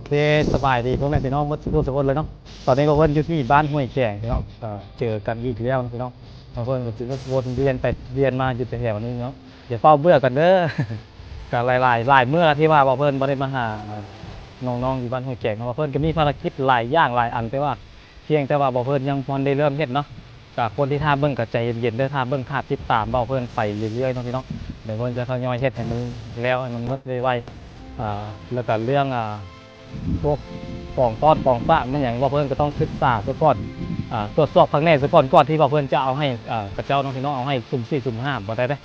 ເດ ສະບາຍດີພໍ່ແມ່ພີ່ນ້ອງໝົດທຸກຄົນເລີຍເນາະ. ຕອນນີ້ພວກເພິ່ນຢູ່ທີ່ບ້ານຫ້ວຍແກງເນາະ, ກໍເຈີກັນອີກແລ້ວພີ່ນ້ອງ. ພວກເພິ່ນກໍຊິວົນວຽນໄປວຽນມາຢູ່ແຖວໆນີ້ເນາະ. ຢ່າຟ້າວເບື່ອກັນເດີ. ກໍຫຼາຍໆ ຫຼາຍມື້ແລ້ວທີ່ວ່າພວກເພິ່ນບໍ່ໄດ້ມາຫານ້ອງໆຢູ່ບ້ານຫ້ວຍແກງເນາະ. ພວກເພິ່ນກໍມີພາລະກິດຫຼາຍຢ່າງຫຼາຍອັນ, ແຕ່ວ່າ ພຽງແຕ່ວ່າພວກເພິ່ນຍັງບໍ່ທັນໄດ້ເລີ່ມເຮັດເນາະ. ກໍຄົນທີ່ຖ້າເບິ່ງກໍໃຈເຢັນໆເດີ, ຖ້າເບິ່ງ ຖ້າຕິດຕາມພວກເພິ່ນໄປເລື້ອຍໆເນາະພີ່ນ້ອງ. ດຽວເພິ່ນຈະທະຍອຍເຮັດໃຫ້ມັນແລ້ວ ໃຫ້ມັນໝົດໄວໆ. ອ່າ ແລ້ວກໍເລື່ອງ ອ່າ ພວກຂອງຕ້ອນຂອງຝາກແມ່ນຫຍັງ ພວກເພິ່ນກໍຕ້ອງສຶກສາຊະກ່ອນ, ອ່າ ກວດສອບຄັກແນ່ຊະກ່ອນ ກ່ອນທີ່ພວກເພິ່ນຈະເອົາໃຫ້ ເອີ ເຂົາເຈົ້າເນາະພີ່ນ້ອງ. ເອົາໃຫ້ສຸ່ມສີ່ສຸ່ມຫ້າບໍ່ໄດ້ເດ້.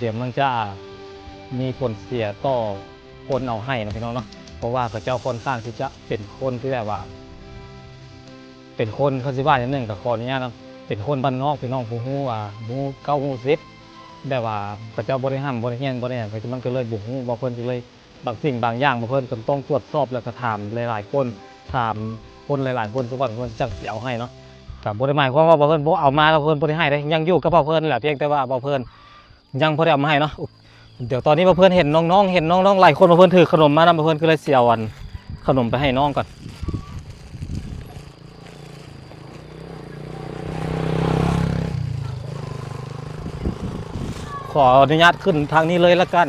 ດຽວມັນຈະ ອ່າ ມີຜົນເສຍຕໍ່ຄົນເອົາໃຫ້ເນາະພີ່ນ້ອງເນາະ. ເພາະວ່າເຂົາເຈົ້າຄ່ອນຂ້າງທີ່ຈະເປັນຄົນທີ່ແບບວ່າ ເປັນຄົນ ເຂົາຊິວ່າແນວໜຶ່ງ ກໍຂໍອະນຸຍາດເນາະ, ເປັນຄົນບ້ານນອກພີ່ນ້ອງ ບໍ່ຮູ້ວ່າ ບໍ່ຮູ້ເກົ້າຮູ້ສິບ ແບບວ່າເຂົາເຈົ້າບໍ່ໄດ້ຮ່ຳ ບໍ່ໄດ້ຮຽນ ບໍ່ໄດ້ຫຍັງ ມັນກໍເລີຍບໍ່ຮູ້. ພວກເພິ່ນກໍເລີຍ ບາງສິ່ງບາງຢ່າງ ພວກເພິ່ນກໍຕ້ອງກວດສອບ ແລ້ວກໍຖາມຫຼາຍໆຄົນ ຖາມຄົນຫຼາຍໆຄົນຊະກ່ອນ ເພິ່ນຈັ່ງຊິເອົາໃຫ້ເນາະ. ກໍບໍ່ໄດ້ໝາຍຄວາມວ່າພວກເພິ່ນບໍ່ເອົາມາ ແລ້ວເພິ່ນບໍ່ໄດ້ໃຫ້ເດ້, ຍັງຢູ່ກັບພວກເພິ່ນແຫຼະ, ພຽງແຕ່ວ່າພວກເພິ່ນຍັງບໍ່ໄດ້ເອົາມາໃຫ້ເນາະ. ດຽວຕອນນີ້ພວກເພິ່ນເຫັນນ້ອງໆ ເຫັນນ້ອງໆຫຼາຍຄົນ ພວກເພິ່ນຖືຂະໜົມມານຳ, ພວກເພິ່ນກໍເລີຍຊິເອົາອັນຂະໜົມໄປໃຫ້ນ້ອງກ່ອນ. ຂໍອະນຸຍາດຂຶ້ນທາງນີ້ເລີຍລະກັນ,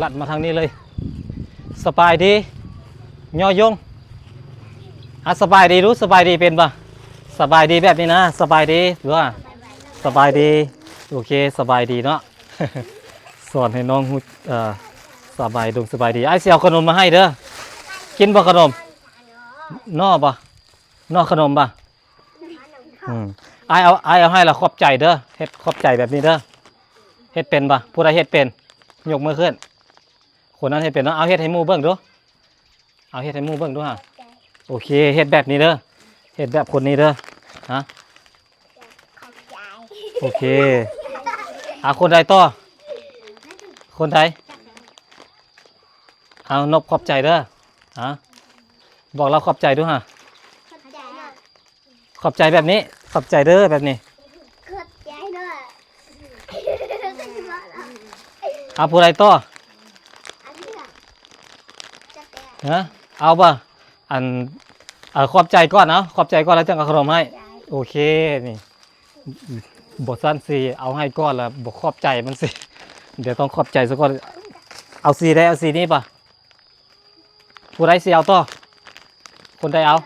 ລັດມາທາງນີ້ເລີຍ. ສະບາຍດີ ຍໍຍົງ. ອາ ສະບາຍດີດູ, ສະບາຍດີເປັນບໍ່? ສະບາຍດີແບບນີ້ນະ, ສະບາຍດີ ຫຼືວ່າ ສະບາຍດີ. ໂອເຄ ສະບາຍດີເນາະ. ສອນໃຫ້ນ້ອງຮູ້ ເອີ ສະບາຍດົງສະບາຍດີ. ອ້າຍຊິເອົາຂະໜົມມາໃຫ້ເດີ. ກິນບໍ່ຂະໜົມ? ນໍບໍ່? ນໍຂະໜົມບໍ່? ອືມ ອ້າຍເອົາ ອ້າຍເອົາໃຫ້ລະຂອບໃຈເດີ. ເຮັດຂອບໃຈແບບນີ້ເດີ. ເຮັດເປັນບໍ່? ຜູ້ໃດເຮັດເປັນ ຍົກມືຂຶ້ນ. ຄົນນັ້ນເຮັດເປັນເນາະ. ເອົາເຮັດໃຫ້ໝູ່ເບິ່ງດູ. ເອົາເຮັດໃຫ້ໝູ່ເບິ່ງດູຫາ. ໂອເຄ ເຮັດແບບນີ້ເດີ. ເຮັດແບບຄົນນີ້ເດີ. ຮະ? ຂອບໃຈ. ໂອເຄ. ອາ ຄົນໃດຕໍ່? ຄົນໃດ? ເອົາ ນົບຂອບໃຈເດີ. ອາ ບອກລາວຂອບໃຈດູຫາ. ຂອບໃຈເນາະ. ຂອບໃຈແບບນີ້. ຂອບໃຈເດີ ແບບນີ້. ຂອບໃຈເນາະ. ເອົາ ຜູ້ໃດຕໍ່? ອັນນີ້ລະ. ຮະ? ເອົາບໍ່? ອັນ ເອົາ ຂອບໃຈກ່ອນ. ເອົາ ຂອບໃຈກ່ອນ ແລ້ວຈັ່ງເອົາຂະໜົມໃຫ້. ຂອບໃຈ. ໂອເຄ ນີ້ ບໍ່ຊັ້ນຊິເອົາໃຫ້ກ່ອນ ແລ້ວບໍ່ຂອບໃຈມັນຊິ. ດຽວຕ້ອງຂອບໃຈຊະກ່ອນ. ເອົາສີໃດ? ເອົາສີນີ້ປະ? ຜູ້ໃດຊິເອົາຕໍ່? ຄົນໃດເອົາ?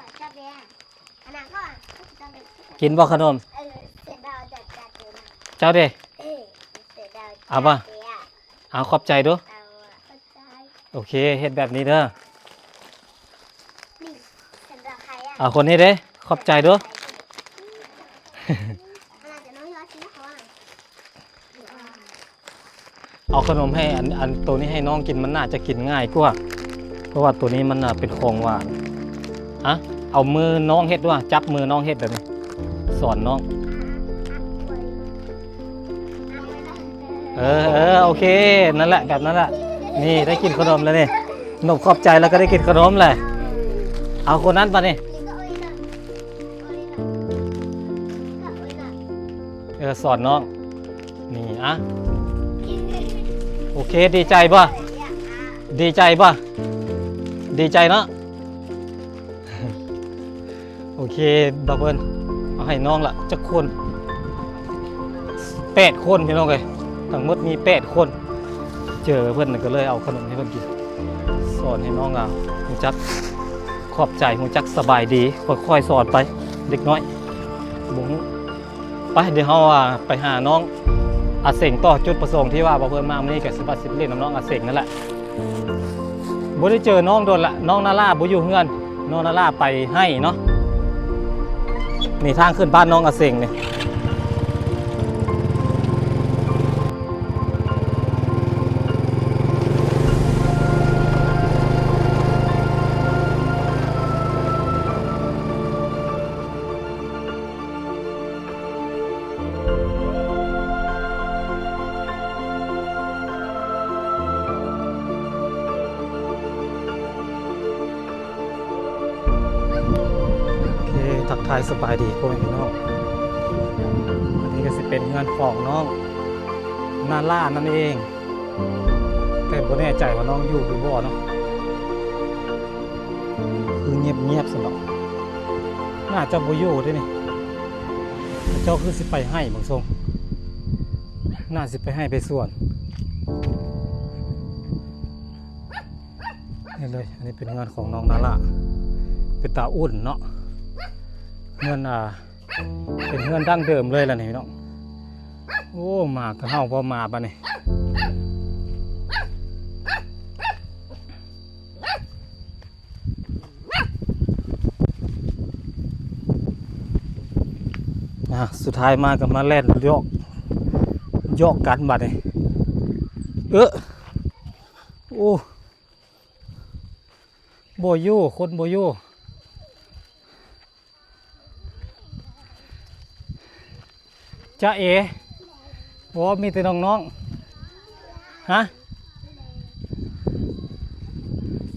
ກິນບໍ່ຂະໜົມ? ເຈົ້າເດ? ເອົາບໍ່? ເອົາ ຂອບໃຈດູ. ໂອເຄ ເຮັດແບບນີ້ເດີ. ເອົາຄົນນີ້ເດ້ ຂອບໃຈດູ. ເອົາຂະໜົມໃຫ້ ອັນ ອັນໂຕນີ້ໃຫ້ນ້ອງກິນ ມັນໜ້າຈະກິນງ່າຍກວ່າ ເພາະວ່າໂຕນີ້ມັນ ອ່າ ເປັນຂອງຫວານ. ອະ ເອົາມືນ້ອງເຮັດດ້ວຍ ຈັບມືນ້ອງເຮັດແບບນີ້ ສອນນ້ອງ. ເອີ ເອີ ໂອເຄ ນັ້ນແຫຼະ ແບບນັ້ນແຫຼະ. ນີ້ໄດ້ກິນຂະໜົມແລ້ວນີ້ ນົບຂອບໃຈແລ້ວກໍໄດ້ກິນຂະໜົມແຫຼະ. ເອົາຄົນນັ້ນບາດນີ້. ເອີ ສອນນ້ອງ ນີ້ ອະ ໂອເຄ ດີໃຈບໍ່? ດີໃຈບໍ່? ດີໃຈເນາະ. ໂອເຄ ບ່າວເພິ່ນເອົາໃຫ້ນ້ອງລະຈັກຄົນ? ແປດຄົນພີ່ນ້ອງເອີຍ ທັງໝົດມີແປດຄົນ. ເຈີເພິ່ນກໍເລີຍເອົາຂະໜົມໃຫ້ເພິ່ນກິນ ສອນໃຫ້ນ້ອງ ອ່າ ຮູ້ຈັກຂອບໃຈ ຮູ້ຈັກສະບາຍດີ ຄ່ອຍໆສອນໄປ ເດັກນ້ອຍບໍ່ຮູ້. ໄປ ດຽວເຮົາ ອ່າ ໄປຫານ້ອງອາເສັງຕໍ່. ຈຸດປະສົງທີ່ວ່າບ່າວເພິ່ນມາມື້ນີ້ກໍຊິວ່າຊິໄປຫຼິ້ນນຳນ້ອງອາເສັງນັ້ນແຫຼະ. ບໍ່ໄດ້ເຈີນ້ອງດົນລະ ນ້ອງນາລາບໍ່ຢູ່ເຮືອນ ນ້ອງນາລາໄປໄຮ່ເນາະ. ນີ້ທາງຂຶ້ນບ້ານນ້ອງອາເສັງນີ້. ໂອເຄ ທັກທາຍສະບາຍດີພໍ່ແມ່ພີ່ນ້ອງ. ອັນນີ້ກໍຊິເປັນເຮືອນຂອງນ້ອງນາລານັ້ນເອງ ແຕ່ບໍ່ແນ່ໃຈວ່ານ້ອງຢູ່ຫຼືບໍ່ເນາະ. ຄືງຽບໆຊັ້ນດອກ. ໜ້າຈະບໍ່ຢູ່ເດ້ນີ້. ເຂົາເຈົ້າຄືຊິໄປໄຮ່ເບິ່ງຊົງ. ໜ້າຊິໄປໄຮ່ໄປສວນ. ນີ້ເລີຍ ອັນນີ້ເປັນເຮືອນຂອງນ້ອງນາລາ. ເປັນຕາອຸ່ນເນາະ. ເຮືອນ ອ່າ ເປັນເຮືອນດັ້ງເດີມເລີຍລະນີ້ເນາະ. ໂອ້ ໝາກະເຫົ່າພໍໝາບາດນີ້. ອ່າ ສຸດທ້າຍມາກໍມາແລ່ນຢອກ ຢອກກັນບາດນີ້. ເອີ ໂອ້ ບໍ່ຢູ່ ຄົນບໍ່ຢູ່. ຈາເອ ໂອ້ ມີແຕ່ນ້ອງໆ. ຮະ?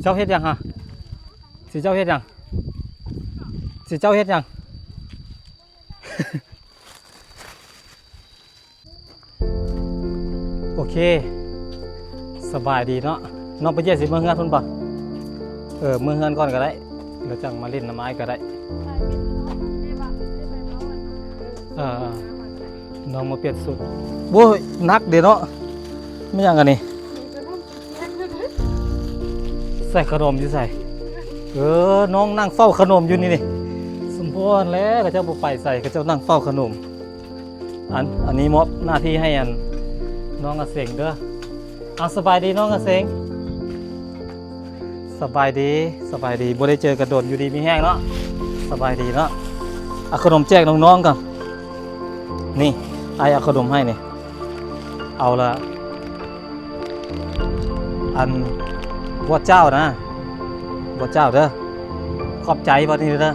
ເຈົ້າເຮັດຫຍັງຫະ? ຊິເຈົ້າເຮັດຫຍັງ? ຊິເຈົ້າເຮັດຫຍັງ? ໂອເຄ ສະບາຍດີເນາະ. ນ້ອງປາເຈຍຊິເມືອເຮືອນພຸ້ນບໍ່? ເອີ ເມືອເຮືອນກ່ອນກໍໄດ້ ແລ້ວຈັ່ງມາຫຼິ້ນນຳອ້າຍກໍໄດ້. ເອີ ນ້ອງມາປ່ຽນຊຸດ. ໂອ້ຍ ໜັກເດເນາະ. ແມ່ນຫຍັງອັນນີ້? ໃສ່ຂະໜົມຢູ່ໃສ? ເອີ ນ້ອງນັ່ງເຝົ້າຂະໜົມຢູ່ນີ້ນີ້. ສົມພໍແລ້ວ ເຂົາເຈົ້າບໍ່ໄປໃສ ເຂົາເຈົ້ານັ່ງເຝົ້າຂະໜົມ. ອັນ ອັນນີ້ມອບໜ້າທີ່ໃຫ້ອັນ ນ້ອງອາເສັງເດີ. ເອົາ ສະບາຍດີນ້ອງອາເສັງ. ສະບາຍດີ ສະບາຍດີ ບໍ່ໄດ້ເຈີກັນດົນ ຢູ່ດີມີແຮງເນາະ. ສະບາຍດີເນາະ. ເອົາຂະໜົມແຈກນ້ອງໆກ່ອນ. ນີ້ ອ້າຍເອົາຂະໜົມໃຫ້ນີ້. ເອົາລະ ອັນ ບວດເຈົ້ານະ ບວດເຈົ້າເດີ. ຂອບໃຈບາດນີ້ເດີ.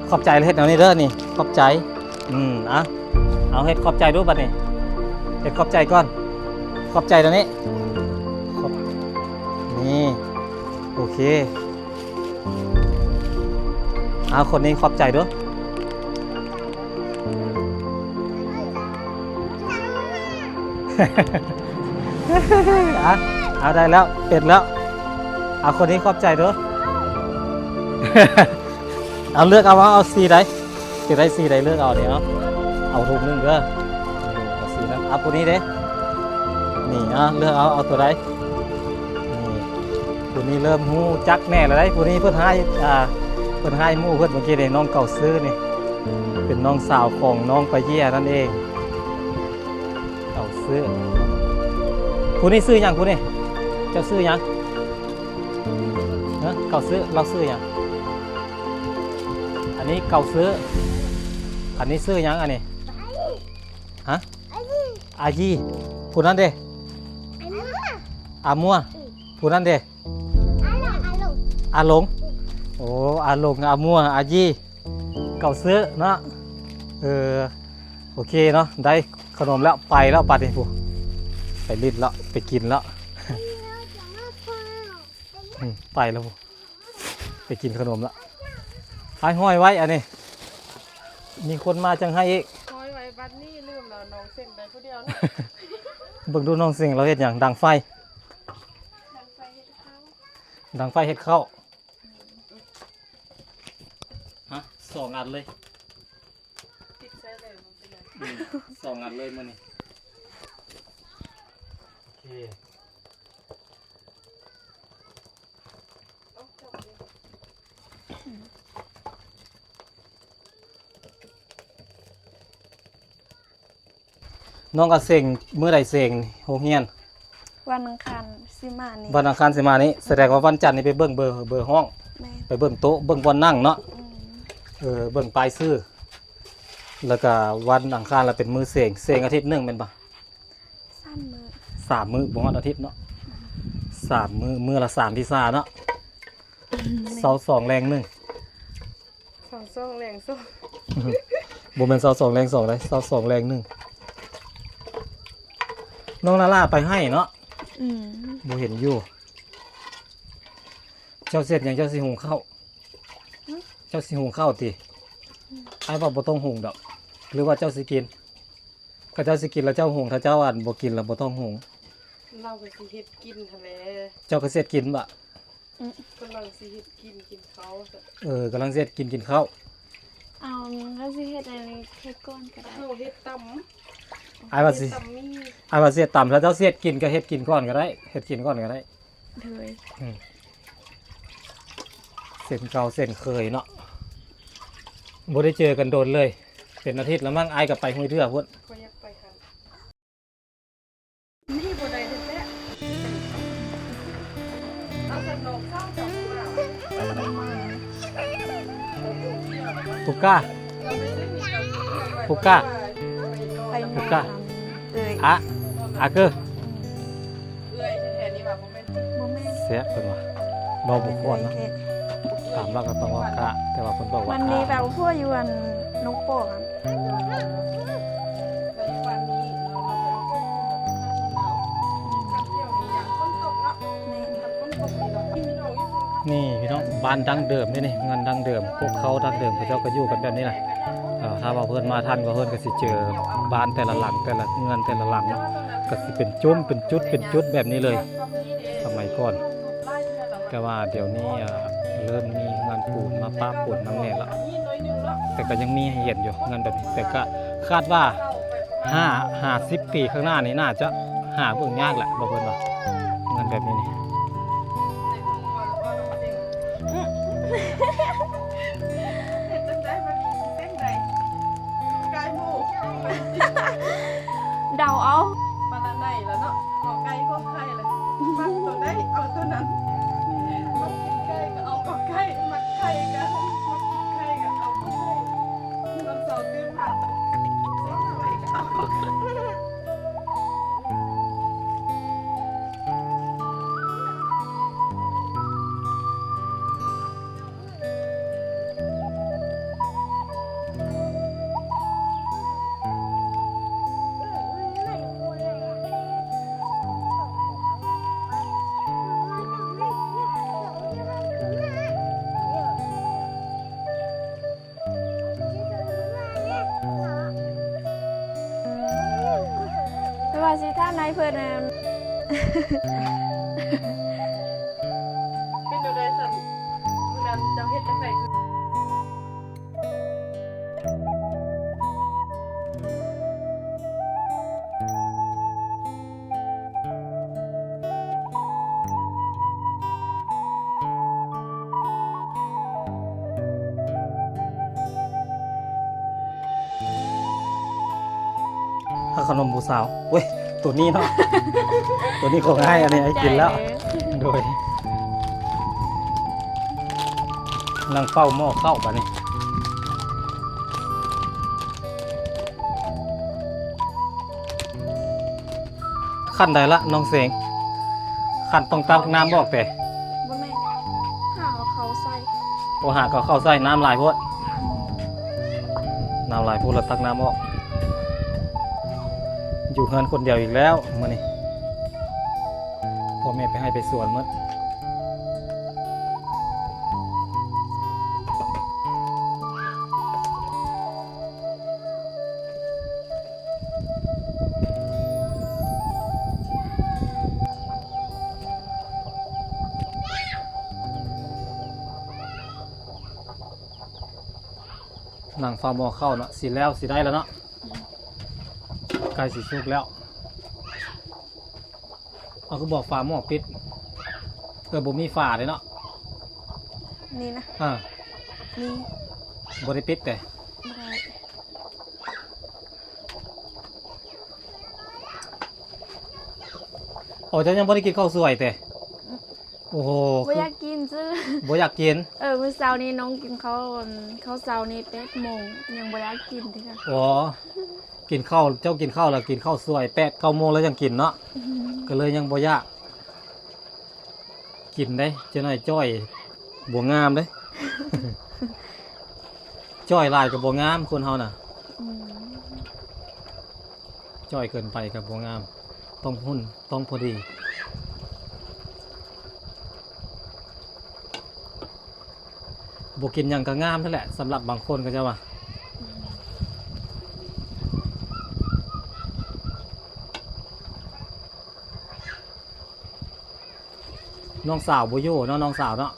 ຂອບໃຈ ເຮັດແນວນີ້ເດີນີ້ ຂອບໃຈ. ອືມ ເອົາ ເອົາເຮັດຂອບໃຈດູບາດນີ້. ເຮັດຂອບໃຈກ່ອນ. ຂອບໃຈດຽວນີ້. ຂອບ ນີ້ ໂອເຄ. ເອົາ ຄົນນີ້ຂອບໃຈດູ. ເອົາ ເອົາ ໄດ້ແລ້ວ ເປັນແລ້ວ. ເອົາ ຄົນນີ້ຂອບໃຈດູ. ເອົາ ເລືອກເອົາ ເອົາ ເອົາສີໃດ? ຊິໄດ້ສີໃດເລືອກເອົານີ້ເນາະ. ເອົາທຸງໜຶ່ງເດີ. ເອົາສີນັ້ນ. ເອົາຜູ້ນີ້ເດ້. ນີ້ ເອົາ ເລືອກເອົາ ເອົາຕົວໃດ? ນີ້ ຜູ້ນີ້ເລີ່ມຮູ້ຈັກແນ່ແລ້ວໃດ໋. ຜູ້ນີ້ເພິ່ນຮ້າຍ ອ່າ ເພິ່ນຮ້າຍໝູ່ເພິ່ນເມື່ອກີ້ນີ້ ນ້ອງເກົາຊື້ນີ້ ເປັນນ້ອງສາວຂອງນ້ອງປາເຢຍນັ້ນເອງ. ເກົາຊື້. ຜູ້ນີ້ຊື່ຫຍັງຜູ້ນີ້? ເຈົ້າຊື່ຫຍັງ? ຮະ ເກົາຊື້ ລາວຊື່ຫຍັງ? ອັນນີ້ເກົາຊື້. ອັນນີ້ຊື່ຫຍັງອັນນີ້? ຮະ? ອາຢີ. ຜູ້ນັ້ນເດ? ອາມົວ. ອືມ ຜູ້ນັ້ນເດ? ອາຫຼົງ. ອາຫຼົງ. ອືມ ໂອ້ ອາຫຼົງ ອາມົວ ອາຢີ ເກົາຊື້ເນາະ. ເອີ ໂອເຄເນາະ ໄດ້ຂະໜົມແລ້ວ ໄປແລ້ວ ບາດນີ້ພຸ້ນ ໄປຫຼິ້ນແລ້ວ ໄປກິນແລ້ວ. ອືມ ໄປແລ້ວພຸ້ນ ໄປກິນຂະໜົມແລ້ວ. ອ້າຍຫ້ອຍໄວ້ອັນນີ້ ມີຄົນມາຈັ່ງໃຫ້ອີກ. ຫ້ອຍໄວ້ບັດນີ້ ລືມແລ້ວ ນ້ອງເສັງໄປຜູ້ດຽວ. ເບິ່ງດູນ້ອງເສັງລາວເຮັດຫຍັງ? ດັງໄຟ. ດັງໄຟເຮັດເຂົ້າ. ດັງໄຟເຮັດເຂົ້າ. ຮະ ສອງອັນເລີຍ. ຕິດໃສ່ເລີຍ ມັນເປັນຫຍັງ? ອືມ ສອງອັນເລີຍມື້ນີ້. ໂອເຄ. ນ້ອງກະເສັງ ມື້ໃດເສັງໂຮງຮຽນ? ວັນອັງຄານຊິມານີ້. ວັນອັງຄານຊິມານີ້ ສະແດງວ່າວັນຈັນນີ້ໄປເບິ່ງເບີ ເບີຫ້ອງ. ແມ່ນ. ໄປເບິ່ງໂຕະ ເບິ່ງບ່ອນນັ່ງເນາະ. ອືມ. ເອີ ເບິ່ງປ້າຍຊື່. ແລ້ວກະວັນອັງຄານລະເປັນມື້ເສັງ. ເສັງອາທິດໜຶ່ງແມ່ນບໍ່? ສາມມື້. ສາມມື້ ບໍ່ຮອດອາທິດເນາະ. ອືມ. ສາມມື້ ມື້ລະສາມວິຊາເນາະ. ອືມ. ເຊົ້າສອງແລງໜຶ່ງ. ເຊົ້າສອງແລງສອງ. ບໍ່ແມ່ນເຊົ້າສອງແລງສອງເດ້ ເຊົ້າສອງແລງໜຶ່ງ. ນ້ອງນາລາໄປໄຮ່ເນາະ. ອືມ. ບໍ່ເຫັນຢູ່. ເຈົ້າເຮັດຫຍັງ? ເຈົ້າຊິຫຸງເຂົ້າ? ຫຶ? ເຈົ້າຊິຫຸງເຂົ້າຕິ? ອືມ. ອ້າຍວ່າບໍ່ຕ້ອງຫຸງດອກ. ຫຼືວ່າເຈົ້າຊິກິນ? ຄັນເຈົ້າຊິກິນລະເຈົ້າຫຸງ ຖ້າເຈົ້າ ອັນ ບໍ່ກິນລະບໍ່ຕ້ອງຫຸງ. ລາວກໍຊິເຮັດກິນຫັ້ນແຫຼະ. ເຈົ້າກໍຊິເຮັດກິນບໍ? ກຳລັງຊິເຮັດກິນ ກິນເຂົ້າ. ເອີ ກຳລັງຊິເຮັດກິນ ກິນເຂົ້າ. ເອົາ ກໍຊິເຮັດອັນນີ້ເຮັດກ່ອນກໍໄດ້. ເຮົາເຮັດຕຳ. ອ້າຍວ່າຊິ ເຮັດຕຳໝີ່. ອ້າຍວ່າຊິເຮັດຕຳ ຖ້າເຈົ້າຊິເຮັດກິນກໍເຮັດກິນກ່ອນກໍໄດ້ ເຮັດກິນກ່ອນກໍໄດ້. ໂດຍ. ອືມ ເຊັ່ນເກົ່າເຊັ່ນເຄີຍເນາະ ບໍ່ໄດ້ເຈີກັນດົນເລີຍ ເປັນອາທິດແລ້ວມັ້ງ. ອ້າຍກໍໄປຫ້ວຍເດື່ອພຸ້ນ. ຂ້ອຍຢາກໄປຫັ້ນ. ນີ້ບໍ່ໄດ້ແທ້ໆ. ເອົາສັນນອກເຊົ້າເຈົ້າມາ. ປຸກກາ ປຸກກາ ປຸກກາ. ອາ ອາເກີ. ເອື້ອຍແທ້ໆນີ້ວ່າບໍ່ແມ່ນ. ບໍ່ແມ່ນ. ແຊະເພິ່ນວ່າ ເວົ້າບໍ່ຄວນເນາະ. ຕາມຫຼັກກໍຕ້ອງເວົ້າກະ ແຕ່ວ່າເພິ່ນບອກວ່າ ມັນມີແບບພວກຢູ່ອັນນົກປອກອະ. ນີ້ພີ່ນ້ອງ ບ້ານດັ້ງເດີມເດ້ນີ້ ເຮືອນດັ້ງເດີມ ພວກເຂົາດັ້ງເດີມ ເຂົາເຈົ້າກໍຢູ່ກັນແບບນີ້ແຫຼະ. ເອີ ຖ້າວ່າເພິ່ນມາທັນກໍເພິ່ນກໍຊິເຈີບ້ານແຕ່ລະຫຼັງ ແຕ່ລະເຮືອນແຕ່ລະຫຼັງເນາະ ກໍຊິເປັນຈຸ້ມ ເປັນຈຸດ ເປັນຈຸດແບບນີ້ເລີຍ ສະໄໝກ່ອນ. ແຕ່ວ່າດຽວນີ້ ເອີ ເລີ່ມມີເຮືອນປູນມາປະປົນນຳແດ່ລະ ແຕ່ກໍຍັງມີໃຫ້ເຫັນຢູ່ເຮືອນແບບນີ້ ແຕ່ກໍຄາດວ່າ ຫ້າ ຫ້າສິບປີຂ້າງໜ້ານີ້ ໜ້າຈະຫາເບິ່ງຍາກແຫຼະ ບໍ່ເພິ່ນວ່າ ເຮືອນແບບນີ້ນີ້. ເຮັດຈັ່ງໃດບັດນີ້ ຊິເສັງໃດ? ໄກ່ໝູ ເດົາເອົາ. ປານນັ້ນໄດ້ລະເນາະ ຂໍໄກ່ຂໍໄຂ່ລະ ມັກໂຕໃດເອົາໂຕນັ້ນ. ມັກກິນໄກ່ກໍເອົາກໍໄກ່ ມັກໄຂ່ກໍ ມັກກິນໄຂ່ກໍເອົາໄຂ່. ແຕ່ວ່າຊິຖາມນາຍເພິ່ນນະ ເປັນແນວໃດຊັ້ນ? ມື້ນັ້ນເຈົ້າເຮັດຈັ່ງໃດ? ເອົາຂະໜົມຜູ້ສາວ ໂອ້ຍ ໂຕນີ້ເນາະ ໂຕນີ້ຂອງອ້າຍ ອັນນີ້ອ້າຍກິນແລ້ວ ໂດຍ ນັ່ງເຝົ້າໝໍ້ເຂົ້າບາດນີ້. ຂັ້ນໃດລະນ້ອງເສງ? ຂັ້ນຕ້ອງຕັກນ້ຳອອກເຕ? ບໍ່ແມ່ນ ຫາເອົາເຂົ້າໃສ່. ໂອ ຫາເອົາເຂົ້າໃສ່ ນ້ຳຫຼາຍໂພດ. ນ້ຳຫຼາຍໂພດ ລະຕັກນ້ຳອອກ. ຢູ່ເຮືອນຄົນດຽວອີກແລ້ວມື້ນີ້ ພໍ່ແມ່ໄປໄຮ່ໄປສວນໝົດ. ນັ່ງເຝົ້າໝໍ້ເຂົ້າເນາະ ຊິແລ້ວ ຊິໄດ້ແລ້ວເນາະ ໃກ້ຊິສຸກແລ້ວ. ເອົາ ຄືບໍ່ຝາໝໍ້ປິດ? ເອີ ບໍ່ມີຝາເດ້ເນາະ ນີ້ນະ. ອາ ມີ ບໍ່ໄດ້ປິດເດ້? ບໍ່ໄດ້. ໂອ ເຈົ້າຍັງບໍ່ໄດ້ກິນເຂົ້າສວຍເດ້? ອືມ ໂອໂຫ ບໍ່ຢາກກິນຊື່ ບໍ່ຢາກກິນ. ເອີ ມື້ເຊົ້ານີ້ນ້ອງກິນເຂົ້າ ເຂົ້າເຊົ້ານີ້ແປດໂມງ ຍັງບໍ່ຢາກກິນເທື່ອ. ອໍ ກິນເຂົ້າ ເຈົ້າກິນເຂົ້າແລ້ວກິນເຂົ້າສວຍແປດເກົ້າໂມງແລ້ວຈັ່ງກິນເນາະ. ອືມ ກໍເລີຍຍັງບໍ່ຢາກກິນເດ້. ຈັກໜ້ອຍຈ່ອຍບໍ່ງາມເດ້ ຈ່ອຍຫຼາຍກໍບໍ່ງາມຄົນເຮົານະ. ອືມ ຈ່ອຍເກີນໄປກໍບໍ່ງາມ ຕ້ອງຫຸ່ນ ຕ້ອງພໍດີ. ບໍ່ກິນຫຍັງກໍງາມຫັ້ນແຫຼະ ສຳລັບບາງຄົນເຂົາເຈົ້າວ່າ. ອືມ. ນ້ອງສາວບໍ່ຢູ່ເນາະ ນ້ອງສາວເນາະ.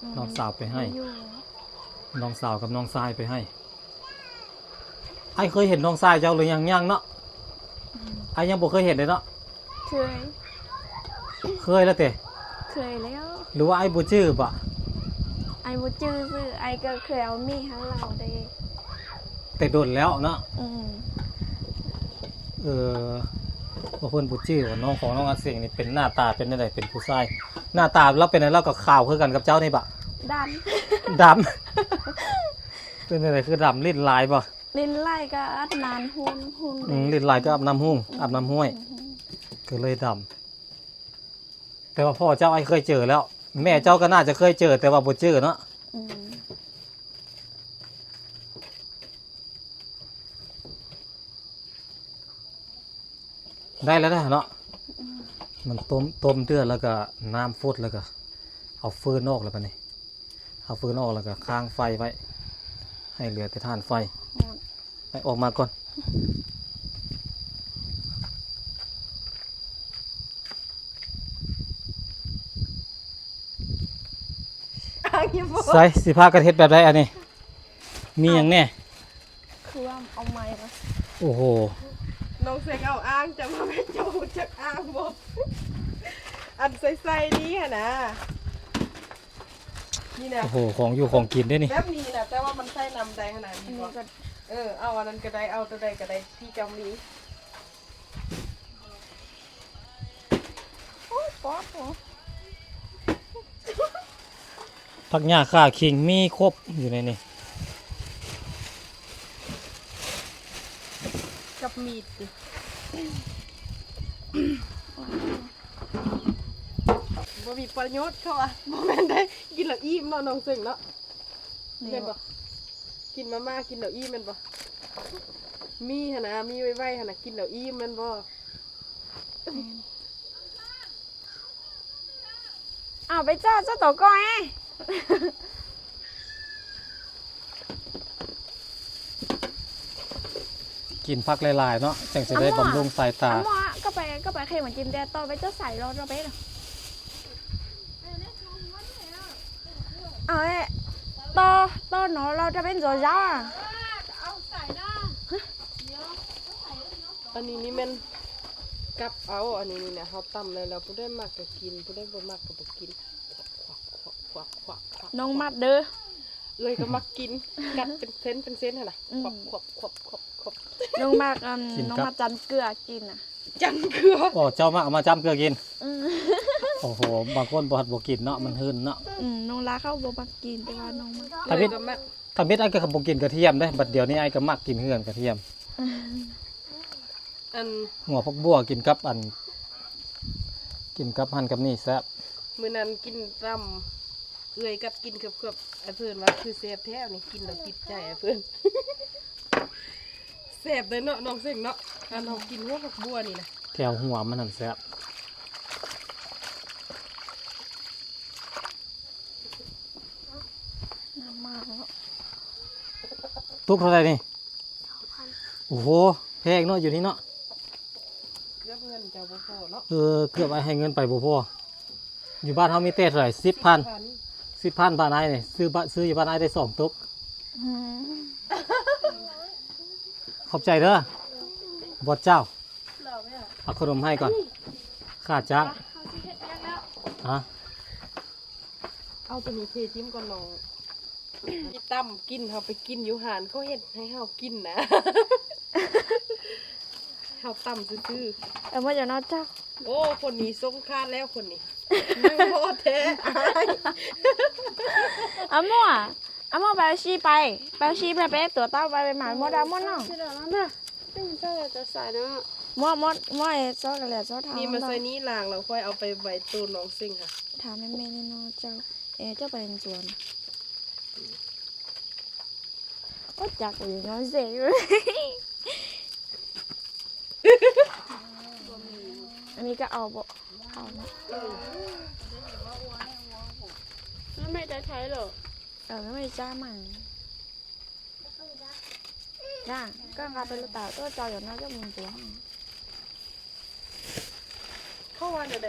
ອືມ ນ້ອງສາວໄປໃຫ້ ບໍ່ຢູ່ ນ້ອງສາວກັບນ້ອງຊາຍໄປໃຫ້. ອ້າຍເຄີຍເຫັນນ້ອງຊາຍເຈົ້າຫຼືຍັງ? ຍັງເນາະ. ອືມ ອ້າຍຍັງບໍ່ເຄີຍເຫັນເດ້ເນາະ. ເຄີຍ ເຄີຍແລ້ວເຕະ? ເຄີຍແລ້ວ. ຫຼືວ່າອ້າຍບໍ່ຈື່ບໍ? ອ້າຍບໍ່ຈື່ຊື່ ອ້າຍກໍເຄີຍເອົາເມໃຫ້ລາວເດ້ ແຕ່ດົນແລ້ວເນາະ. ອືມ ເອີ ວ່າເພິ່ນບໍ່ຈື່ວ່ານ້ອງຂອງນ້ອງອາເສັງນີ້ເປັນໜ້າຕາເປັນແນວໃດ ເປັນຜູ້ຊາຍ ໜ້າຕາລາວເປັນແນວໃດ ລາວກໍຂາວຄືກັນກັບເຈົ້ານີ້ບໍ? ດຳ ດຳ ເປັນແນວໃດ ຄືດຳ ຫຼິ້ນຫຼາຍບໍ? ຫຼິ້ນຫຼາຍກໍອາບນ້ຳຮຸ່ນ ອືມ ຫຼິ້ນຫຼາຍກໍອາບນ້ຳຮຸ່ນ ອືມ ອາບນ້ຳຫ້ວຍ ອືມ ກໍເລີຍດຳ. ແຕ່ວ່າພໍ່ເຈົ້າອ້າຍເຄີຍເຈີແລ້ວ ແມ່ເຈົ້າກໍໜ້າຈະເຄີຍເຈີ ແຕ່ວ່າບໍ່ຈື່ເນາະ. ອືມ ໄດ້ແລ້ວເນາະ. ອືມ ມັນຕົ້ມ ຕົ້ມເດືອດແລ້ວກໍນ້ຳຟົດ ແລ້ວກໍເອົາຟືນອອກ ແລ້ວບາດນີ້ ເອົາຟືນອອກແລ້ວກໍຄ້າງໄຟໄວ້ ໃຫ້ເຫຼືອແຕ່ຖ່ານໄຟ. ອືມ ໄປ ອອກມາກ່ອນ. ອ້າງຢູ່ບໍ່? ໃສ່ ຊິພາກັນເຮັດແບບໃດອັນນີ້? ມີຫຍັງແດ່? ເຄື່ອງ ເອົາໄມ້ມາ. ໂອ້ໂຫ ນ້ອງເສັງເອົາອ່າງ ຈະມາແມ່ນເຈົ້າຮູ້ຈັກອ່າງບໍ່? ອັນໃສ່ໆນີ້ຫັ້ນນະ. ນີ້ນະ ໂອ້ໂຫ ຂອງຢູ່ຂອງກິນເດ້ນີ້ ແບບນີ້ນະ ແຕ່ວ່າມັນໃສ່ນ້ຳໄດ້ຫັ້ນນະ. ນີ້ ອັນນີ້ກໍ ເອີ ເອົາອັນນັ້ນກໍໄດ້ ເອົາຕົວໃດກໍໄດ້ທີ່ເຈົ້າມີ. ໂອ້ຍ ປອດ ໂອ້ ຜັກຫຍ້າ ຂ່າ ຂີງ ມີຄົບຢູ່ໃນນີ້ ກັບມີດຕິ. ບໍ່ມີປະໂຫຍດເຂົາວ່າ. ບໍ່ແມ່ນໄດ໋ ກິນແລ້ວອີ່ມເນາະ ນ້ອງເສັງເນາະ. ແມ່ນບໍ່? ກິນມາມ່າກິນແລ້ວອີ່ມແມ່ນບໍ່? ມີຫັ້ນນະ ມີໄວ້ໆຫັ້ນນະ ກິນແລ້ວອີ່ມແມ່ນບໍ່? ແມ່ນ. ອ້າວ ໄປເຈາະ ເຈົ້າໂຕກ່ອນ. ກິນຜັກຫຼາຍໆເນາະ ຈັ່ງຊິໄດ້ບຳລຸງສາຍຕາ. ອາໝໍ ກໍໄປ ກໍໄປເຄມາກິນແດ່ຕໍ່ ໄປເຈົ້າໃສ່ລໍຕໍ່ໄປ. ເອົາເອ ຕໍ່ ຕໍ່ເນາະ ເຮົາຈະເປັນໂຈເຈົ້າອະ. ອັນນີ້ນີ້ແມ່ນກັບເອົາ ອັນນີ້ນີ້ນະ ເຮົາຕຳແລ້ວ ແລ້ວຜູ້ໃດມັກກໍກິນ ຜູ້ໃດບໍ່ມັກກໍບໍ່ກິນ. ນ້ອງມັກເດີ. ເອື້ອຍກໍມັກກິນ ກັດເປັນເສັ້ນເປັນເສັ້ນຫັ້ນນະ. ອືມ ຂວບໆໆໆ. ນ້ອງມັກ ອັນ ກິນ ນ້ອງມັກຈ້ຳເກືອກິນນະ. ຈ້ຳເກືອ. ອໍ ເຈົ້າມັກເອົາມາຈ້ຳເກືອກິນ. ອືມ ໂອ້ໂຫ ບາງຄົນບໍ່ ບໍ່ກິນເນາະ ມັນຫືນເນາະ. ອືມ ນ້ອງລາເຂົາບໍ່ມັກກິນ ແຕ່ວ່ານ້ອງມັກ. ທຳອິດ ເອື້ອຍກໍມັກ ທຳອິດອ້າຍກໍບໍ່ກິນກະທຽມເດ້ ບັດດຽວນີ້ອ້າຍກໍມັກກິນເຮືອນກະທຽມ. ອືມ ອັນ ຫົວຜັກບົວກິນກັບອັນ ກິນກັບຫັ້ນກັບນີ້ແຊບ. ມື້ນັ້ນກິນຕຳ ເອື້ອຍກັດກິນເຂືອບໆ ອ້າຍເພິ່ນວ່າຄືແຊບແທ້ນີ້ ກິນແລ້ວຕິດໃຈອ້າຍເພິ່ນ. ແຊບເດ້ເນາະ ນ້ອງເສັງເນາະ ອັນເຮົາກິນຫົວຜັກບົວນີ້ນະ ແຖວຫົວມັນຫັ້ນແຊບ. ນ້ຳມາແລ້ວ. ຕຸກເທົ່າໃດນີ້? ໂອ້ໂຫ ແພງເນາະ ຢູ່ນີ້ເນາະ. ເກືອບເງິນເຈົ້າບໍ່ພໍເນາະ. ເອີ ເກືອບອ້າຍໃຫ້ເງິນໄປບໍ່ພໍ. ຢູ່ບ້ານເຮົາມີແຕ່ເທົ່າໃດ? ສິບພັນ ສິບພັນ ບ້ານອ້າຍນີ້ ຊື້ ຊື້ຢູ່ບ້ານອ້າຍໄດ້ສອງຕຸກ. ອືມ ຂອບໃຈເດີ ບອດເຈົ້າ. ເອົາຂະໜົມໃຫ້ກ່ອນ ຄ່າຈ້າງ. ຮະ ເອົາໂຕນີ້ເທຖິ້ມກ່ອນນ້ອງ. ທີ່ຕຳກິນ ເຮົາໄປກິນຢູ່ຮ້ານ ເຂົາເຮັດໃຫ້ເຮົາກິນນະ ເຮົາຕຳຊື່ໆ. ເອີ ໝົດແລ້ວເນາະເຈົ້າ. ໂອ້ ຄົນນີ້ຊົງຄາດແລ້ວ ຄົນນີ້ ຍັງບໍ່ແທ້ອ້າຍ. ອາໝໍ ອາໝໍ ໄປເອົາຊີໄປ ໄປເອົາຊີໄປ ໄປຕົວເຕົ້າໄປ ໄປໝາ ໝົດແລ້ວ ໝົດແລ້ວ. ເຈົ້າຈະໃສ່ເນາະ ໝົດ ໝົດ ໝົດ ຊອກກະແລຊອກທາງນີ້ ມາໃສ່ນີ້ລ້າງແລ້ວ ຄ່ອຍເອົາໄປໄວ້ໂຕນ້ອງເສັງຫາ. ຖາມແມ່ໆແນ່ເນາະເຈົ້າ. ເອ ເຈົ້າໄປສວນ ໂອ ຈັກຢູ່ເນາະເສັງ. ອັນນີ້ກໍເອົາບໍ່ ເອົາເນາະ. ແລ້ວແມ່ຈະໃຊ້ເຫຼືອ? ເອີ ແມ່ຈະມາ ນະ ກໍເອົາໄປລະຕາ ໂຕເຈົ້າຢ່າງນັ້ນກໍມີຕົວ. ເຂົາວ່າແນວໃດ?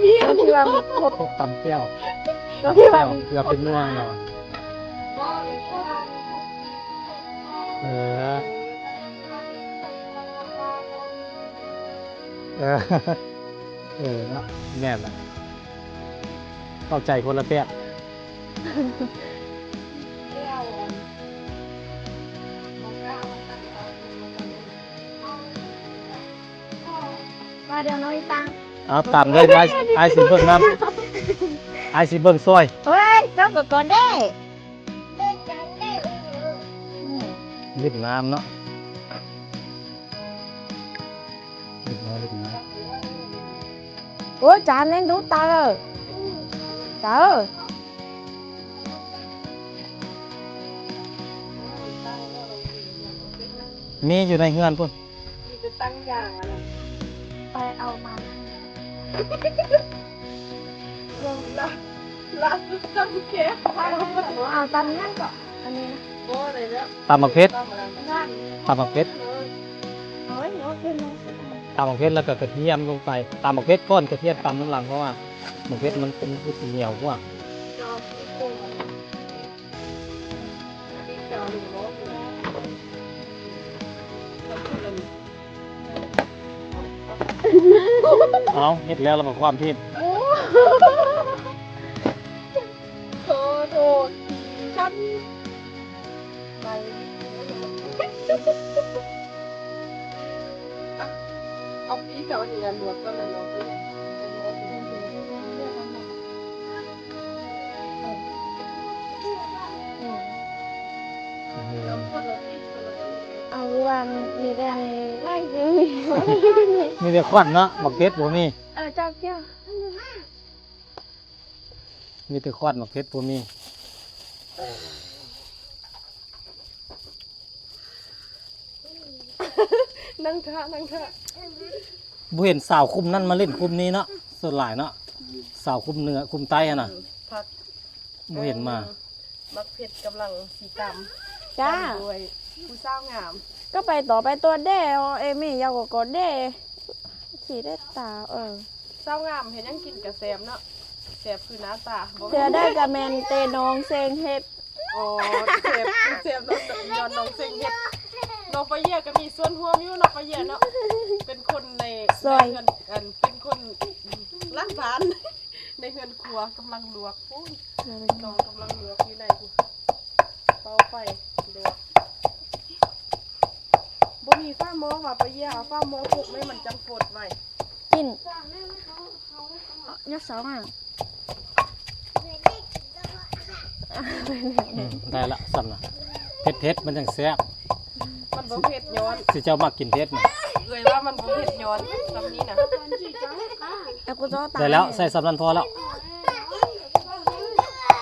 ເມຍ ທີ່ວ່າມັນຄົບ ຄົບຕຳແຈ່ວ ທີ່ວ່າ ຕຳແຈ່ວເກືອເປັນນົວເນາະ ເອີ ເອີ ເອີ ເນາະ ແມ່ນລະ ເຂົ້າໃຈຄົນລະແບບ. ມາດຽວນ້ອຍຕັງ ເອົາຕຳເລີຍ ອ້າຍ ອ້າຍຊິເບິ່ງນຳ ອ້າຍຊິເບິ່ງຊ່ອຍ ເຮີ້ຍ ເຈົ້າກໍກ່ອນເດ້ ເຮັດງາມເນາະ. ໂອ້ຍ ຈານແມ່ງດຸຕາເອີ ຕາເອີ ມີຢູ່ໃນເຮືອນພຸ້ນ ມີແຕ່ຕັ້ງຢ່າງອັນນັ້ນ ໄປເອົາມາ ລາ ລາສຸດຕຳແກງ ເອົາຕຳນັ້ນກໍ ອັນນີ້ນະ ບໍ່ໄດ້ແລ້ວ ຕຳໝາກເຜັດ ຕຳໝາກເຜັດ ຕຳໝາກເຜັດແລ້ວກໍກະທຽມລົງໄປ ຕຳໝາກເຜັດກ່ອນ ກະທຽມຕຳນຳຫຼັງ ເພາະວ່າໝາກເຜັດມັນເປັນຜູ້ທີ່ໜຽວກວ່າ ເອົາ ເຮັດແລ້ວລະມາຄວາມຜິດ ໂອ້ ຂໍໂທດ ຄັນ ໄປ ເອົາ ເອົາປີກເອົາອັນນີ້ລວກກ່ອນລະເນາະ ເອົາວ່າມີແຕ່ ມີແຕ່ຄວັນເນາະ ໝາກເຜັດບໍ່ມີ ເອີ ເຈົ້າກ່ຽວ ມີແຕ່ຄວັນ ໝາກເຜັດບໍ່ມີ ນັ່ງຖ້າ ນັ່ງຖ້າ ບໍ່ເຫັນສາວຄຸ້ມນັ້ນມາຫຼິ້ນຄຸ້ມນີ້ເນາະ ສ່ວນຫຼາຍເນາະ ສາວຄຸ້ມເໜືອຄຸ້ມໃຕ້ຫັ້ນນະ ພັກ ບໍ່ເຫັນມາ ເອີ ໝາກເຜັດກຳລັງຊິຕຳ ຈ້າ ຕຳດ້ວຍຜູ້ສາວງາມ ກໍໄປຕໍ່ໄປຕົວເດ້ ເອມີ ເຈົ້າກໍກອດເດ້ ຂີ້ເດັດຕາ ເອີ ສາວງາມເຮັດຫຍັງກິນກະແຊບເນາະ ແຊບຄືໜ້າຕາ ບໍ່ ເທື່ອໃດກະແມ່ນແຕ່ນ້ອງເສັງເຮັດ ອໍ ແຊບ ແຊບຍ້ອນນ້ອງເສັງເຮັດ ນ້ອງປາເຢຍກໍມີສ່ວນຮ່ວມຢູ່ເນາະ ປາເຢຍເນາະ ເປັນຄົນໃນ ໃນເຮືອນ ອັນ ເປັນຄົນຫຼັງບ້ານ ໃນເຮືອນຄົວກຳລັງລວກ ໂອ້ຍ ນ້ອງກຳລັງລວກຢູ່ໃນພຸ້ນ ເປົ່າໄຟລວກ ບໍ່ມີຝາໝໍ້ຫວາ ປາເຢຍ ເອົາຝາໝໍ້ປົກໄວ້ມັນຈັ່ງຟົດໄວ ກິນ ຍາດສອງອ່ະ ອືມ ໄດ້ລະ ສ່ຳນະ ເຜັດໆ ມັນຈັ່ງແຊບ ມັນບໍ່ເຜັດຍ້ອນ ຊິເຈົ້າມັກກິນເຜັດນະ. ເອື້ອຍວ່າມັນບໍ່ເຜັດຍ້ອນສ່ຳນີ້ນະ. ແລ້ວກໍຈະຕາຍ ໄດ້ແລ້ວ ໃສ່ສ່ຳນັ້ນພໍແລ້ວ.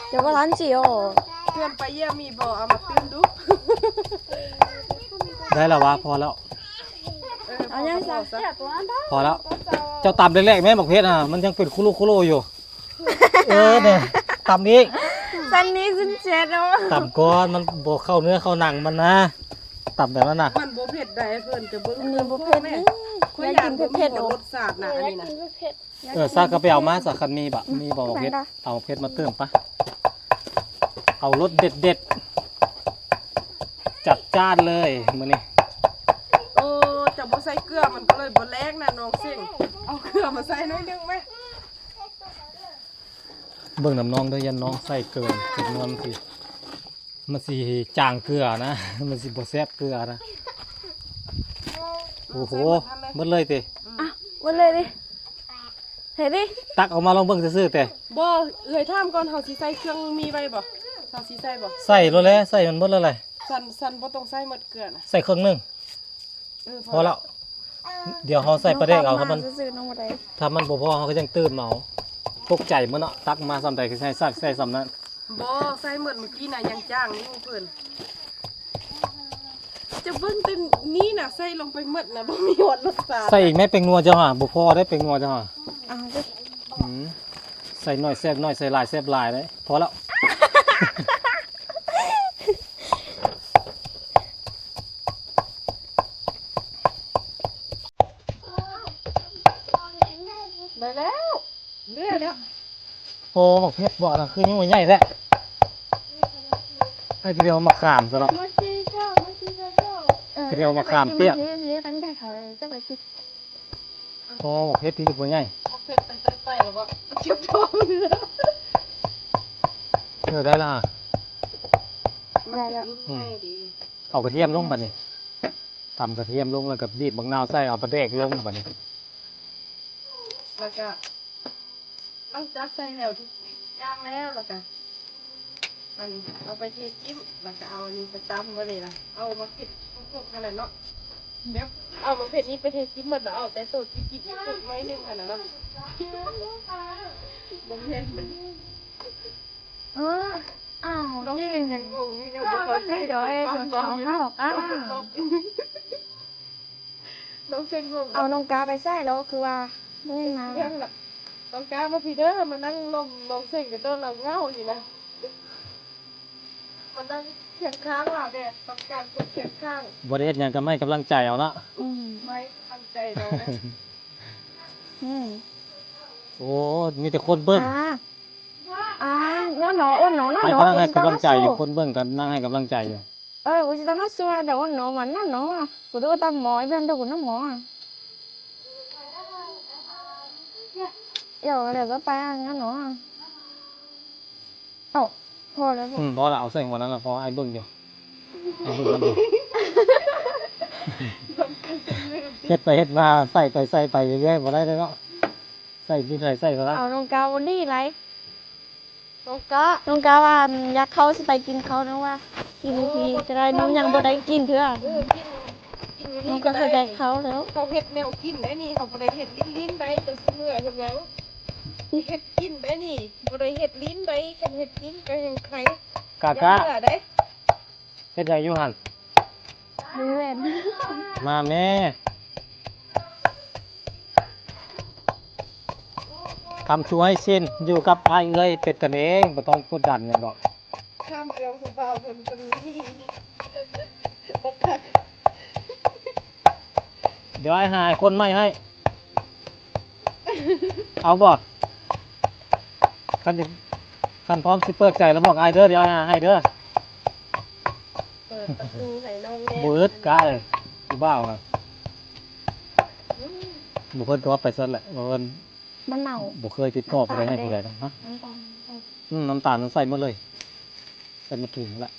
ເຈົ້າກໍທັນຊິໂອ ເພື່ອນໄປຢ້ຽມມີບໍ່? ເອົາມາຕື່ມດຸ. ໄດ້ແລ້ວຫວາ? ພໍແລ້ວ. ເອີ ເອົາຍັງຊະ ພໍແລ້ວ. ເຈົ້າຕຳແຫຼກໆແມ່ ບັກເຜັດຫັ້ນ ມັນຍັງເປັນຄຸໂລໂຄໂລຢູ່. ເອີ ແນ່ ຕຳອີກ ຊັ້ນນີ້ຊັ້ນເຈັດເນາະ. ຕຳກ່ອນ ມັນບໍ່ເຂົ້າເນື້ອເຂົ້າໜັງມັນນະ. ຕຳແບບນັ້ນນະ ມັນບໍ່ເຜັດໃດ. ເພິ່ນຈະເບິ່ງ ອັນນີ້ບໍ່ເຜັດນີ້ ຂ້ອຍຢາກກິນເຜັດໆ ບໍ່ມີ ໂດ ລົດຊາດນະ ອັນນີ້ນະ. ເອີ ຊາກະໄປເອົາມາຊະ ຄັນມີບະ ມີບໍ່ເຜັດ ເອົາເຜັດມາຕື່ມປະ. ເອົາລົດເດັດໆ ຈັດຈ້ານເລີຍມື້ນີ້. ໂອ້ ເຈົ້າບໍ່ໃສ່ເກືອ ມັນກໍເລີຍບໍ່ແຫຼກນະນ້ອງເສັງ. ເອົາເກືອມາໃສ່ໜ້ອຍໜຶ່ງແມ. ເບິ່ງນຳນ້ອງເດີ ຢ້ານນ້ອງໃສ່ເກີນ ຈຳນວນມັນຊິ ມັນຊິຈາງເກືອນະ ມັນຊິບໍ່ແຊບເກືອນະ. ໂອ້ໂຫ ໝົດເລີຍຕິ? ອ່ະ ໝົດເລີຍຕິ? ເຮັດດິ ຕັກອອກມາລອງເບິ່ງຊື່ໆແຕ່. ບໍ່ ເອື້ອຍຖາມກ່ອນ ເຮົາຊິໃສ່ເຄື່ອງມີໄວ້ບໍ່? ເຮົາຊິໃສ່ບໍ່? ໃສ່ໂລດແຫຼະ ໃສ່ມັນໝົດແລ້ວແຫຼະ. ສັນ ສັນບໍ່ຕ້ອງໃສ່ໝົດເກືອນະ ໃສ່ເຄິ່ງໜຶ່ງ. ເອີ ພໍແລ້ວ ດຽວເຮົາໃສ່ປາແດກເອົາ. ຖ້າມັນ ຖ້າມັນບໍ່ພໍ ເຮົາກໍຍັງຕື່ມເອົາ. ຕົກໃຈໝົດເນາະ ຕັກມາສ່ຳໃດກໍໃສ່ ໃສ່ສ່ຳນັ້ນ. ບໍ່ ໃສ່ໝົດມື້ກີ້ນະ ຍັງຈ້າງຢູ່ເພິ່ນ. ຈະເບິ່ງແຕ່ນີ້ນະ ໃສ່ລົງໄປໝົດນະ ບໍ່ມີຮອດລົດຊາດ. ໃສ່ອີກແມ້ ແປ້ງນົວເຈົ້າຫາ ບໍ່ພໍໄດ໋ ແປ້ງນົວເຈົ້າຫາ. ເອົາເດີ ອືມ ໃສ່ໜ້ອຍແຊບໜ້ອຍ ໃສ່ຫຼາຍແຊບຫຼາຍເດ້. ພໍແລ້ວ. ໄດ້ແລ້ວ ເຫຼືອແລ້ວ. ໂອ້ ບັກເຜັດບໍ່ນະ ຄືຍັງບໍ່ໃຫຍ່ແທ້. ໃຫ້ທີດຽວໝາກຂາມຊະເນາະ ທີດຽວໝາກຂາມປຽກ. ໂອ້ ບັກເຜັດທີ່ບໍ່ໃຫຍ່ ເຈັບທ້ອງ. ເອີ ໄດ້ລະ ໄດ້ແລ້ວ. ອືມ ເອົາກະທຽມລົງບາດນີ້ ຕຳກະທຽມລົງ ແລ້ວກໍດີບບັກນາວໃສ່ ເອົາປາແດກລົງບາດນີ້. ແລ້ວກໍຫຼັງຈາກໃສ່ແລ້ວທຸກຢ່າງແລ້ວ ແລ້ວກໍ ອັນ ເອົາໄປເທຈິ້ມ ແລ້ວກໍເອົາອັນນີ້ໄປຕຳ ມື້ນີ້ນະ ເອົາມາເຜັດທຸກໆຫັ້ນແຫຼະເນາະ. ແບບເອົາມາເຜັດນີ້ໄປເທຈິ້ມໝົດ ແລ້ວເອົາແຕ່ໂຕຈິ້ມໆໜ້ອຍໜຶ່ງຫັ້ນນະເນາະ. ບໍ່ແມ່ນ ເອີ ອ້າວ ນ້ອງເສັງຍັງງົງຢູ່ ຍັງບໍ່ເຂົ້າໃຈດອກ. ເອົານ້ອງເສັງງົງ ເອົານ້ອງກາໄປໃສແລ້ວ ຄືວ່າບໍ່ເຫັນມາ. ນ້ອງກາມາພີ້ເດີ ມານັ່ງລົມນ້ອງເສັງ ເດີ ເຈົ້າລາວເຫງົານີ້ນະ. ມານັ່ງຄຽງຂ້າງລາວແດ່ ຕ້ອງການຄົນຄຽງຂ້າງ. ບໍ່ໄດ້ເຮັດຫຍັງກໍໃຫ້ກຳລັງໃຈເອົາເນາະ. ອືມ ໃຫ້ກຳລັງໃຈເນາະ. ອືມ ໂອ້ ມີແຕ່ຄົນເບິ່ງ. ອ່າ ອ່າ ເນາະ ເນາະ ໂອ້ ເນາະ ເນາະ ໃຫ້ກຳລັງໃຈຢູ່ ຄົນເບິ່ງກໍນັ່ງໃຫ້ກຳລັງໃຈຢູ່. ເອີ ກູຊິຕ້ອງມາຊ່ວຍດອກ ເນາະ ມັນນັ້ນເນາະ ກູໂທຕາມໝໍ ອີ່ເພື່ອນໂທກູນຳໝໍ. ດຽວ ດຽວກໍໄປອັນນັ້ນເນາະ. ເອົ້າ ພໍແລ້ວ ອືມ ພໍແລ້ວ ເອົາໃສ່ຫົວນັ້ນລະ ພໍ ອ້າຍເບິ່ງຢູ່ ອ້າຍເບິ່ງຢູ່. ເຮັດໄປເຮັດມາ ໃສ່ໄປໃສ່ໄປເລື້ອຍໆ ບໍ່ໄດ້ເດ້ເນາະ ໃສ່ທີ່ໃດໃສ່ເທົ່ານັ້ນ. ເອົາ ນ້ອງກາບໍ່ດີຫຼາຍ ນ້ອງກາ ນ້ອງກາວ່າ ອັນ ຢາກເຂົ້າ ຊິໄປກິນເຂົ້າ ນ້ອງວ່າ ກິນທີ່ຈະໄດ້ ນ້ອງຍັງບໍ່ໄດ້ກິນເທື່ອ. ເອີ ກິນ ກິນ ນ້ອງກໍເຂົ້າໃຈເຂົາແລ້ວ ເຂົາເຮັດແນວກິນໄດ໋ນີ້ ເຂົາບໍ່ໄດ້ເຮັດຫຼິ້ນໆໄດ໋ ເຈົ້າຊິເມື່ອຍເຮັດຫຍັງ? ເຮັດກິນໄດ໋ນີ້ ບໍ່ໄດ້ເຮັດຫຼິ້ນໄດ໋ ຄັນເຮັດກິນກໍແຮ່ງໄຄ. ກາກາ ເຮັດຫຍັງຢູ່ຫັ້ນ? ມາແມ່ ຄຳຊວຍຊິນ ຢູ່ກັບອ້າຍເອື້ອຍເປັນກັນເອງ ບໍ່ຕ້ອງກົດດັນຫຍັງດອກ. ຂ້າມເລື່ອງຜູ້ບ່າວເພິ່ນຄົນນີ້ ດຽວອ້າຍຫາຄົນໃໝ່ໃຫ້ ເອົາບໍ່? ຄັນ ຄັນພ້ອມຊິເປີດໃຈແລ້ວບອກອ້າຍເດີ ດຽວອ້າຍຫາໃຫ້ເດີ. ເປີດປະຕູໃຫ້ນ້ອງແດ່ ບໍ່ອຶດກາຍ ຜູ້ບ່າວນະ. ອືມ ບໍ່ເພິ່ນກໍວ່າໄປຊັ້ນແຫຼະ ບໍ່ເພິ່ນ ມັນເນົ່າ ບໍ່ເຄີຍຕິດຕໍ່ໄປໃຫ້ຜູ້ໃດນະ. ອືມ ອືມ ນ້ຳຕານມັນໃສ່ໝົດເລີຍ ໃສ່ໝົດຖົງແລ້ວ.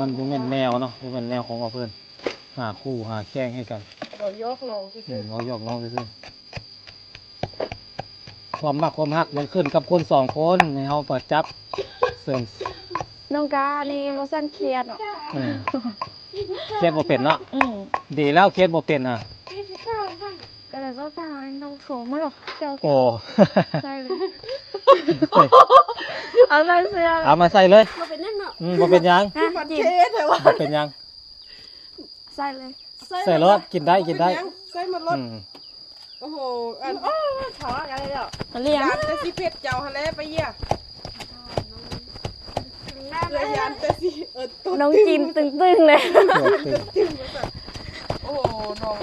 ມັນບໍ່ແມ່ນແນວເນາະ ບໍ່ແມ່ນແນວຂອງເຮົາເພິ່ນ ຫາຄູ່ຫາແຂ່ງໃຫ້ກັນ ເວົ້າຢອກນ້ອງຊື່ໆ ອືມ ເວົ້າຢອກນ້ອງຊື່ໆ. ຄວາມມັກຄວາມຮັກມັນຂຶ້ນກັບຄົນສອງຄົນ ໃຫ້ເຮົາປະຈັບເສີມ ນ້ອງການີ້ບໍ່ຊັ້ນຄຽດເນາະ. ອືມ ຄຽດບໍ່ເປັນເນາະ. ອືມ ດີແລ້ວຄຽດບໍ່ເປັນ. ອ່າ ກະເລີຍວ່າພານ້ອງໂທມາດອກເຈົ້າ. ໂອ້ ໃສ່ເລີຍ ເອົາໃສ່ເສື້ອ ເອົາມາໃສ່ເລີຍ. ບໍ່ເປັນຫຍັງເນາະ. ອືມ ບໍ່ເປັນຫຍັງ. ມັນເທ່ແທ້ວ່າ ບໍ່ເປັນຫຍັງ. ໃສ່ເລີຍ ໃສ່ໂລດ. ກິນໄດ້ ກິນໄດ້ ໃສ່ໝົດໂລດ. ອືມ ໂອ້ໂຫ ອັນ ໂອ້ ຖອກກັນແລ້ວ ຢ້ານແຕ່ຊິເຜັດເຈົ້າຫັ້ນແຫຼະປາເຢຍ. ເອື້ອຍຢ້ານແຕ່ຊິ ເອີ ຕົວຕຶງ ນ້ອງຈີນຕຶງໆເລີຍ ຕົວຕຶງ. ໂອ້ໂຫ ນ້ອງ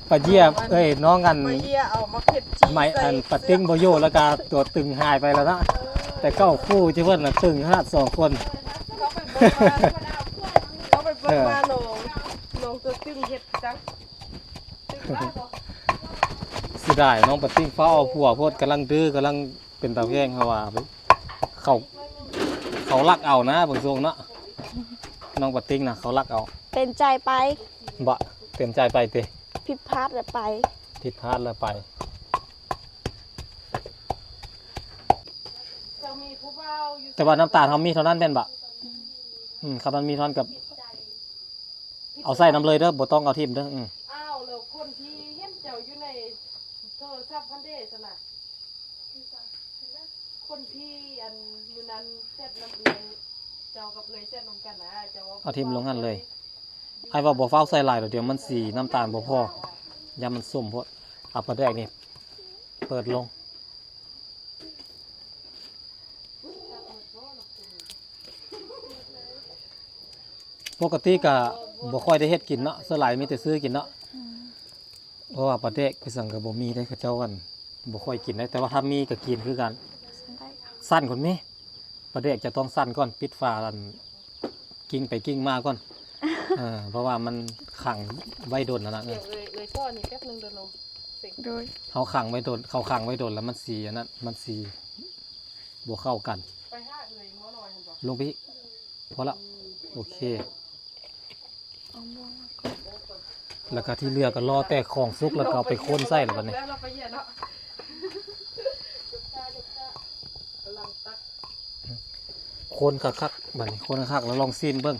ປາເຢຍ ເອີຍ ນ້ອງອັນ ປາເຢຍເອົາມາເຜັດຈີ່ ໄມ້ອັນ ໃສ່ ປາຕິງບໍ່ຢູ່ ແລ້ວກະຕົວຕຶງຫາຍໄປແລ້ວເນາະ. ເອີ ແຕ່ເກົ່າຄູ່ທີ່ເພິ່ນນະຕຶງຂະໜາດສອງຄົນ. ເຂົ້າໄປເບິ່ງມາ ເຂົ້າໄປເບິ່ງມາ ເອີ ນ້ອງ ນ້ອງຕົວຕຶງເຮັດຈັ່ງ ເສຍດາຍນ້ອງປາຕິງຟ້າວເອົາຜົວໂພດ ກຳລັງດື້ ກຳລັງເປັນຕາແພງ. ເຮົາວ່າເຂົາ ເຂົາລັກເອົານະ ເບິ່ງຊົງເນາະ. ນ້ອງປາຕິງນະ ເຂົາລັກເອົາ. ເຕັມໃຈໄປ ບໍ່ ເຕັມໃຈໄປຕິ. ຜິດພາດລະໄປ ຜິດພາດລະໄປ. ແຕ່ວ່ານ້ຳຕານເຮົາມີເທົ່ານັ້ນແມ່ນບໍ່? ອືມ ຄັນມັນມີເທົ່ານັ້ນກໍເອົາໃສ່ນຳເລີຍເດີ ບໍ່ຕ້ອງເອົາຖິ້ມເດີ. ອືມ ອ້າວ ແລ້ວຄົນທີ່ເຫັນເຈົ້າຢູ່ໃນໂທລະສັບຫັ້ນເດຊັ້ນນະ? ຄົນທີ່ອັນມື້ນັ້ນແຊັດນຳເອື້ອຍເຈົ້າກັບເອື້ອຍແຊັດນຳກັນນະ ເຈົ້າເອົາຖິ້ມລົງຫັ້ນເລີຍ. ອ້າຍວ່າບໍ່ຟ້າວໃສ່ຫຼາຍດອກ ດຽວມັນສີນ້ຳຕານບໍ່ພໍ ຢ້ານມັນສົ້ມໂພດ. ເອົາປາແດກນີ້ເປີດລົງ. ປົກກະຕິກະບໍ່ຄ່ອຍໄດ້ເຮັດກິນເນາະ ສ່ວນຫຼາຍມີແຕ່ຊື້ກິນເນາະ. ອືມ ເພາະວ່າປາແດກໄປສັງກະບໍ່ມີເດ້ ເຂົາເຈົ້າອັນບໍ່ຄ່ອຍກິນເດ້ ແຕ່ວ່າຖ້າມີກະກິນຄືກັນ. ສັ່ນກ່ອນແມ ປາແດກຈະຕ້ອງສັ່ນກ່ອນ ປິດຝາ ອັນ ກິ້ງໄປກິ້ງມາກ່ອນ. ເອີ ເພາະວ່າມັນຂັງໄວ້ດົນແລ້ວນະ. ດຽວເອີຍ ເອີຍ ຂໍອັນນີ້ແປັບໜຶ່ງເດີນ້ອງ. ໂດຍ ເຮົາຂັງໄວ້ດົນ ເຂົາຂັງໄວ້ດົນແລ້ວມັນຊິອັນນັ້ນ ມັນຊິບໍ່ເຂົ້າກັນ. ໄປຫາເອີຍໝໍນ້ອຍຫັ້ນບໍ່? ລົງໄປອີກ ພໍລະ. ອືມ ໂອເຄ ເອົາໝວກມາກ່ອນ ແລ້ວກະທີ່ເຫຼືອກະລໍແຕ່ຂອງສຸກ ແລ້ວກະເອົາໄປຄົນໃສ່ແລ້ວບັດນີ້. ຄົນຄັກໆ ບັດນີ້ຄົນຄັກໆ ແລ້ວລອງຊີມເບິ່ງ.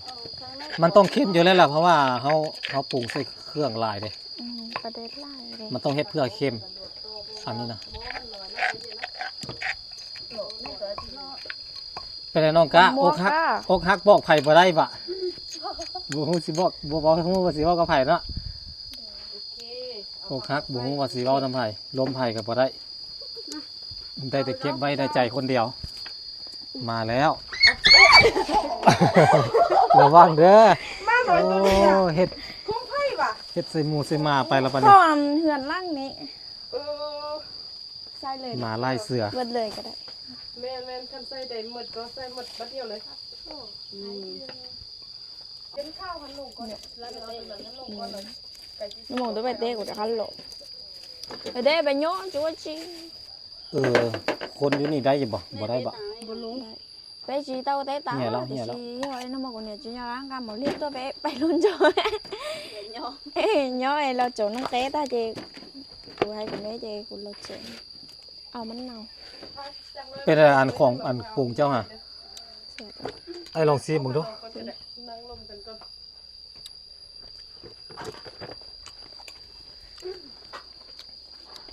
ມັນຕ້ອງເຄັມຢູ່ແລ້ວລະ ເພາະວ່າເຮົາ ເຮົາປຸງໃສ່ເຄື່ອງຫຼາຍເດ້. ອືມ ປາແດກຫຼາຍເດ້ ມັນຕ້ອງເຮັດເພື່ອເຄັມ. ອັນນີ້ນະ ເປັນໃດນ້ອງກະ ອົກຫັກ ອົກຫັກບອກໃຜບໍ່ໄດ້ບະ? ບໍ່ຮູ້ຊິບອກ ບໍ່ ບໍ່ຮູ້ວ່າຊິເວົ້າກັບໃຜເນາະ. ອົກຫັກບໍ່ຮູ້ວ່າຊິເວົ້ານຳໃຜ ລົມໃຜກະບໍ່ໄດ້ ໄດ້ແຕ່ເກັບໄວ້ໃນໃຈຄົນດຽວ. ມາແລ້ວ ລະວັງເດີ. ມາໜ້ອຍໂຕນີ້ ໂອ້ ເຮັດ ຂອງໃຜຫວາ? ເຮັດໃສ່ໝູໃສ່ໝາໄປລະບັດນີ້ ຂອງເຮືອນຫຼັງນີ້. ເອີ ໃສ່ເລີຍ ມາຫຼາຍເສືອ ເບິດເລີຍກະໄດ້. ແມ່ນໆ ຄັນໃສ່ໄດ້ໝົດກະໃສ່ໝົດບາດດຽວເລີຍ. ອືມ ເປັນຂາວຫັ້ນລົງກ່ອນ ແລ້ວເອົາຕົວນັ້ນລົງກ່ອນເລີຍ. ນ້ຳມັນຕົວໄປເຕະ ກູຈະຄັນໂລ ເດ້ໄປໂຍນຈູວ່າຈິງ. ເອີ ຄົນຢູ່ນີ້ໄດ້ຢູ່ບໍ່? ບໍ່ໄດ້ບໍ່? ບໍ່ລົງ. ໄປຈີເຕົ້າເຕະຕາ ເຫຍແລ້ວ ເຫຍແລ້ວ. ຈີເຮົາໄອ້ນ້ຳມັນກູເນຍຈີຍາງກາໝໍເລັກຕົວໄປ ໄປລຸນໂຈ ເຫຍ ເຫຍແລ້ວໂຈນຳເຕະຕາເຈ ກູໃຫ້ກູແມ່ເຈ ກູລົດເຈ ເອົາມັນເນົ່າ. ເປັນອັນຂອງອັນປຸງເຈົ້າຫາ? ແຊບ. ໄອ້ລອງຊີມເບິ່ງດູ.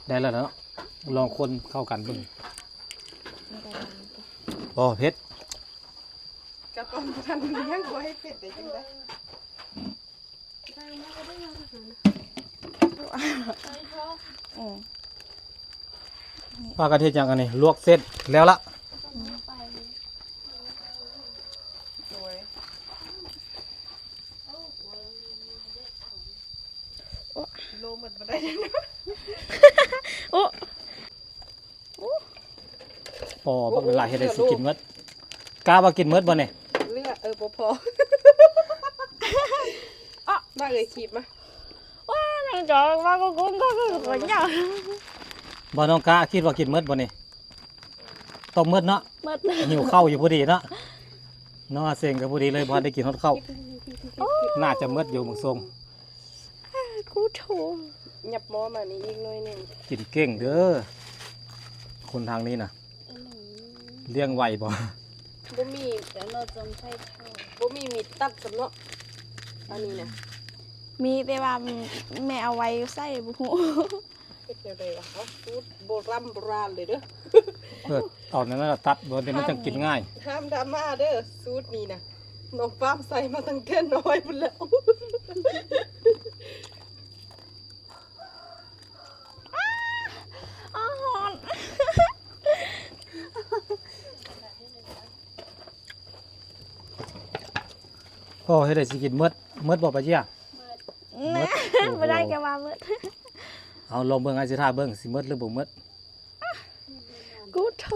ໄດ້ແລ້ວເນາະ ລອງຄົນເຂົ້າກັນເບິ່ງ. ບໍ່ເຜັດ ກະຕ້ອງທັນຍັງບໍ່ໃຫ້ເຜັດໄດ້ຈັ່ງໃດ. ອືມ ພາກັນເຮັດຫຍັງອັນນີ້? ລວກເສັ້ນແລ້ວລະ. ໂດຍ ໂອ້ ໂລໝົດບໍ່ໄດ້ເນາະ. ໂອ້ ໂອ້ ບັກຫຼາຍເຮັດໄດ້ຊິກິນໝົດ. ກະວ່າກິນໝົດບໍ່ນີ້? ເຫຼືອ ເອີ ບໍ່ພໍ. ມາເອີຍ ຄີບມາ. ວ້າ ນ້ອງຈອຍວ່າກູກຸ້ງກໍຄືຄົນເຈົ້າ. ບໍ່ ນ້ອງກະຄິດວ່າກິນໝົດບໍ່ນີ້? ຕ້ອງໝົດເນາະ. ໝົດ ຫິວເຂົ້າຢູ່ພໍດີເນາະ. ນ້ອງອາເສັງກໍພໍດີເລີຍ ບໍ່ໄດ້ກິນຮອດເຂົ້າ. ໂອ້ ໜ້າຈະໝົດຢູ່ເບິ່ງຊົງ. ກູໂທ ຫຍັບໝໍ້ມານີ້ອີກໜ້ອຍໜຶ່ງ. ກິນເກັ່ງເດີ ຄົນທາງນີ້ນະ. ອືມ ລ້ຽງໄວບໍ່? ບໍ່ມີ ແຕ່ເນາະ ຈອງໃຊ້ເຂົ້າ ບໍ່ມີມີດຕັດຊ້ຳເນາະ ອັນນີ້ນະ. ມີແຕ່ວ່າແມ່ເອົາໄວ້ໃສບໍ່ຮູ້. ເຮັດແນວໃດວະ? ເອົາ ສູດໂບຣານໂບຣານເລີຍເດີ. ເອີ ເອົານັ້ນລະຕັດ ບໍ່ແຕ່ມັນຈັ່ງກິນງ່າຍ. ຫ້າມດຣາມາເດີ ສູດນີ້ນະ ນ້ອງປາມໃສ່ມາຕັ້ງແຕ່ນ້ອຍພຸ້ນແລ້ວ. ອ້າ ຮ້ອນ. ໂອ້ ເຮັດໃດຊິກິນໝົດ ໝົດບໍ່ປາເຈຍ? ໝົດ ບໍ່ໄດ້ ໂອ້ໂຫ ກະວ່າໝົດ. ເອົາ ລອງເບິ່ງ ອ້າຍຊິຖ້າເບິ່ງຊິໝົດຫຼືບໍ່ໝົດ. ກູໂທ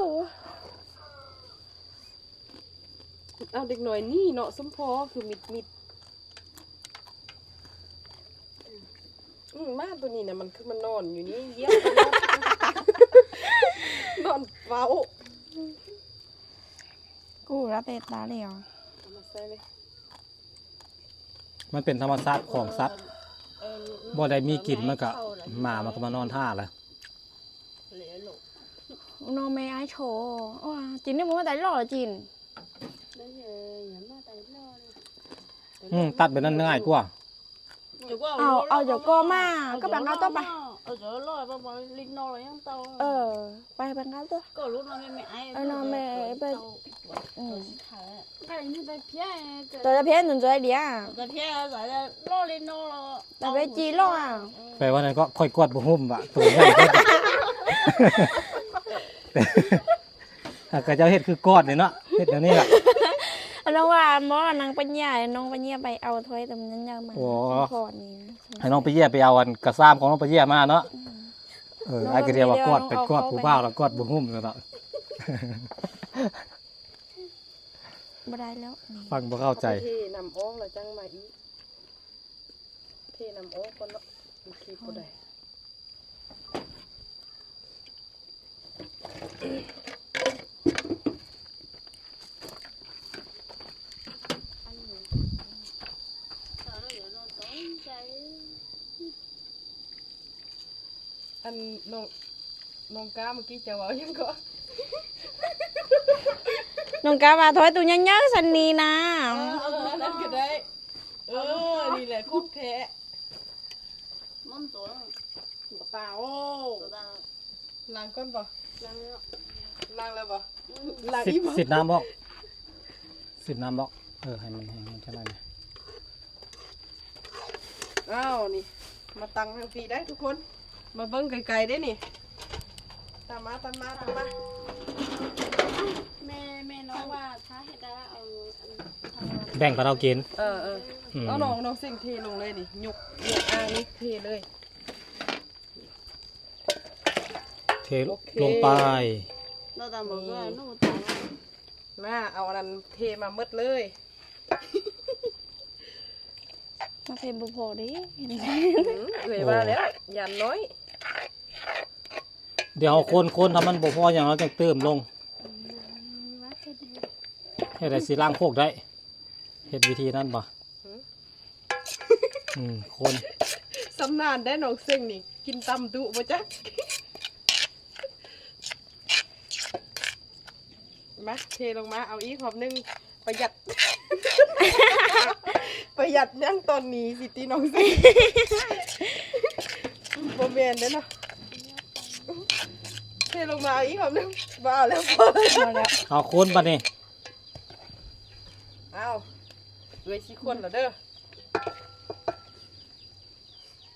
ເອົາ ເດັກນ້ອຍນີ້ເນາະ ສົມພໍຄືມິດໆ. ອືມ ໝາໂຕນີ້ນະ ມັນຄືມານອນຢູ່ນີ້ ຢ້ຽມ ນອນເຝົ້າ. ກູລະເຕດຕາຫຼຽວ ເອົາມາໃສ່ເລີຍ. ມັນເປັນທຳມະຊາດຂອງສັດ ເອີ ບໍ່ໄດ້ມີກິນ ມັນກະ ໝາມັນກະມານອນຖ້າລະ. ໜໍ່ແມ່ອ້າຍໂຊ ໂອ້ຍ ຈີນນີ້ບໍ່ມາແຕ່ຫຼໍ່ຈີນ. ອືມ ຕັດແບບນັ້ນງ່າຍກວ່າ. ເອົາ ເອົາຈາກກໍມາ ກໍແປງເອົາຕໍ່ໄປ. ເອີ ໄປແປງເອົາຕໍ່ ເອີ ໜໍ່ແມ່ໄປ. ອືມ ໂຕຕາເພຍໜູນໂຕດຽວ ຕາເພຍ ຕາເພຍຈີຫຼໍ່. ແປວ່ານັ້ນກໍຂ້ອຍກວດບໍ່ຫຸ້ມວ່າ ໂຕໃຫຍ່ ເຂົາເຈົ້າເຮັດຄືກອດນີ້ເນາະ ເຮັດແນວນີ້ລະ. ນ້ອງວ່າບໍ່ ນາງປັນຍາ ນ້ອງປັນຍາໄປເອົາຖ້ວຍຕົວໃຫຍ່ໆມາ. ໂອ້ ໃຫ້ນ້ອງປະເຢຍໄປເອົາອັນກະຊາມຂອງນ້ອງປະເຢຍມາເນາະ. ອືມ ເອີ ອ້າຍກະເດວ່າກອດ ໄປກອດຜູ້ບ່າວລະກອດບໍ່ຫຸ້ມຊັ້ນເນາະ. ບໍ່ໄດ້ແລ້ວ ຟັງບໍ່ເຂົ້າໃຈ. ເທນ້ຳອອກລະຈັ່ງມາອີກ ເທນ້ຳອອກກ່ອນເນາະ ມັນຄີບບໍ່ໄດ້. ອັນ ນ້ອງ ນ້ອງກ້າ ເມື່ອກີ້ເຈົ້າເວົ້າຫຍັງເກາະ? ນ້ອງກ້າວ່າຖ້ວຍໂຕໃຫຍ່ໆຊັ້ນນີ້ນະ. ເອີ ເອີ ອັນນັ້ນກະໄດ້. ເອີ ນີ້ແຫຼະຂອງແທ້. ມັນຕົວ ປາໂອ້ ລ້າງກ່ອນບໍ່? ລ້າງແລ້ວ ລ້າງແລ້ວບໍ່? ອືມ ລ້າງອີກບໍ່? ສີດນ້ຳອອກ ສີດນ້ຳອອກ. ເອີ ໃຫ້ມັນແຫ້ງໆ ຈັກໜ້ອຍ. ອ້າວ ນີ້ ມາຕັ້ງທາງພີ້ໄດ້ທຸກຄົນ ມາເບິ່ງໄກໆ ເດ້ນີ້. ຕາມມາ ຕາມມາ ຕາມມາ. ແມ່ ແມ່ນ້ອງວ່າຖ້າເຮັດໄດ້ເອົາ ແບ່ງປາເທົາກິນ. ເອີ ເອີ ອືມ ເອົານ້ອງ ນ້ອງເສັງເທລົງເລີຍນີ້ ຍົກ ຍົກອ່າງນີ້ເທເລີຍ. ເທລົງໄປ. ມາ ເອົາອັນນັ້ນເທມາໝົດເລີຍ. ມາເທບໍ່ພໍເດ້. ອືມ ເອື້ອຍວ່າແລ້ວ ຢ້ານນ້ອຍ. ດຽວເຮົາຄົນໆ ຖ້າມັນບໍ່ພໍຫຍັງ ເຮົາຈັ່ງເຕີມລົງ. ເຮັດໃດຊິລ້າງໂຄກໄດ້? ເຮັດວິທີນັ້ນບໍ່? ອືມ ຄົນຊຳນານໄດ໋ ນ້ອງເສັງນີ້ ກິນຕຳດຸບໍ່ຈັກ. ມາ ເທລົງມາ ເອົາອີກຮອບໜຶ່ງ. ປະຢັດ ປະຢັດຫຍັງຕອນນີ້ຊິຕິນ້ອງເສັງ. ບໍ່ແມ່ນເດ້ເນາະ. ເທລົງມາ ເອົາອີກຮອບໜຶ່ງ. ບໍ່ເອົາແລ້ວ ພໍແລ້ວ. ເອົາຄົນບາດນີ້. ອ້າວ ເອື້ອຍຊິຄົນແລ້ວເດີ.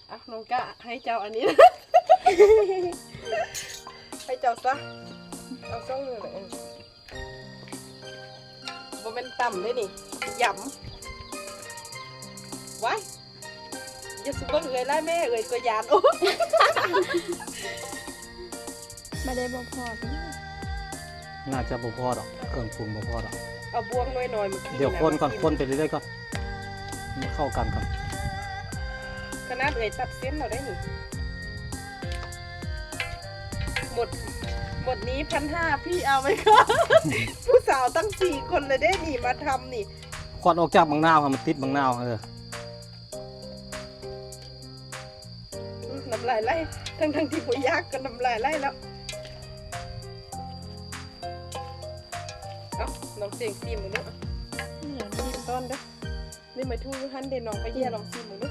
ເອົາ ນ້ອງກະໃຫ້ເຈົ້າອັນນີ້ ໃຫ້ເຈົ້າຊະ. ເອົາຊ່ອງໜຶ່ງເລີຍ. ເອີ ບໍ່ແມ່ນຕຳເດ້ນີ້ ຢຳ. ວ້າຍ ຢ່າສູ່ເບິ່ງເອື້ອຍຫຼາຍແມ່ ເອື້ອຍກໍຢ້ານ. ໂອ້ ບໍ່ໄດ້ບໍ່ພໍຕິ? ໜ້າຈະບໍ່ພໍດອກ ເຄື່ອງປຸງບໍ່ພໍດອກ. ເອົາບ່ວງນ້ອຍໆ ມາກິນ. ດຽວຄົນກ່ອນ ຄົນໄປເລື້ອຍໆກ່ອນ ມັນເຂົ້າກັນກ່ອນ. ຂະໜາດເອື້ອຍຕັດເສັ້ນແລ້ວໄດ໋ນີ້. ໝົດ ໝົດນີ້ພັນຫ້າ ພີ່ເອົາໄວ້ກ່ອນ. ຜູ້ສາວຕັ້ງສີ່ຄົນລະເດ້ນີ້ ມາທຳນີ້. ຄວັນອອກຈາກບັກນາວ ໃຫ້ມັນຕິດບັກນາວ ເອີ. ອືມ ນ້ຳລາຍໄຫຼ ທັງໆທີ່ບໍ່ຢາກກໍນ້ຳລາຍໄຫຼແລ້ວ. ເ ນ້ອງເສັງຊີມເບິ່ງເດີ້ ຊີມກ່ອນເດີ້. ນີ້ມາທູຢູ່ຫັ້ນເດ້ ນ້ອງປາເຢຍ ອືມ ລອງຊີມເບິ່ງດູ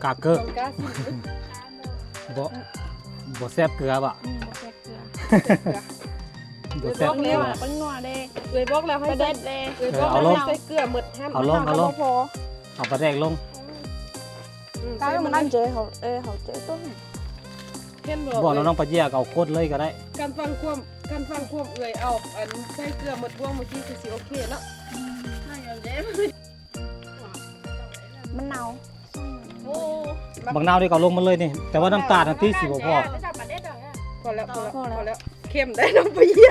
ກາເກີ ນ້ອງກ້າຊີມເບິ່ງດູ ບໍ່ ບໍ່ແຊບເກືອບໍ່? ອືມ ບໍ່ແຊບເກືອ ບໍ່ແຊບເກືອ ເອື້ອຍບອກແລ້ວ ເປັນນົວເດ້ ເອື້ອຍບອກແລ້ວໃຫ້ໃສ່ ປາແດກເດ້ ເອື້ອຍບອກແລ້ວ ເອີ ເອົາລົງ ໃຫ້ໃສ່ເກືອໝົດຫັ້ນ ເອົາລົງ ເອົາລົງ ເອົາປາແດກລົງ ອືມ ໃສ່ມັນເຈ ເຮົາ ເອີ ເຮົາເຈຕົວ ເຫັນບໍ່? ບອກແລ້ວ ເອື້ອຍ ນ້ອງປາເຢຍກໍເອົາໂຄດເລີຍກໍໄດ້ ການຟັງຄວາມ ການຟັງຄວາມເອື້ອຍເອົາ ອັນໃສ່ເກືອໝົດບ່ວງມື້ກີ້ຄືຊິໂອເຄເນາະ ອືມ ມັນເນົ່າ ໂອ້ ບັກນາວນີ້ກໍເອົາລົງໝົດເລີຍນີ້ ແຕ່ວ່ານ້ຳຕານຫັ້ນຕິຊິບໍ່ພໍ ພໍແລ້ວ ພໍແລ້ວ ພໍແລ້ວ ພໍແລ້ວ ເຄັມໄດ໋ນ້ອງປາເຢຍ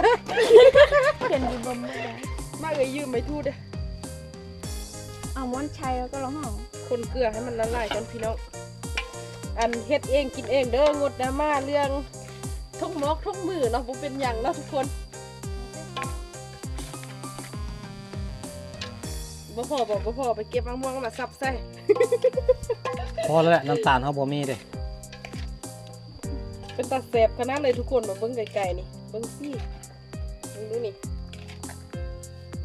ເຄັມຢູ່ບໍ່ໝົດເລີຍ ມາເອື້ອຍຢືມໄມ້ທູເດີ້ ອາມອນໄຊແລ້ວກໍລອງເອົາ ຄົນເກືອໃຫ້ມັນລະລາຍກ່ອນພີ່ນ້ອງ ອັນເຮັດເອງກິນເອງເດີ້ ງົດດຣາມາເລື່ອງຖົງໝອກຖົງມືເນາະ ບໍ່ເປັນຫຍັງເນາະທຸກຄົນ. ບໍ່ພໍບໍ່? ບໍ່ພໍໄປເກັບມະມ່ວງມາສັບໃສ່ ພໍແລ້ວແຫຼະ ນ້ຳຕານເຮົາບໍ່ມີເດ້ ເປັນຕາແຊບຂະໜາດເລີຍທຸກຄົນ ມາເບິ່ງໃກ້ໆນີ້ ເບິ່ງຊີ້ ເບິ່ງດູນີ້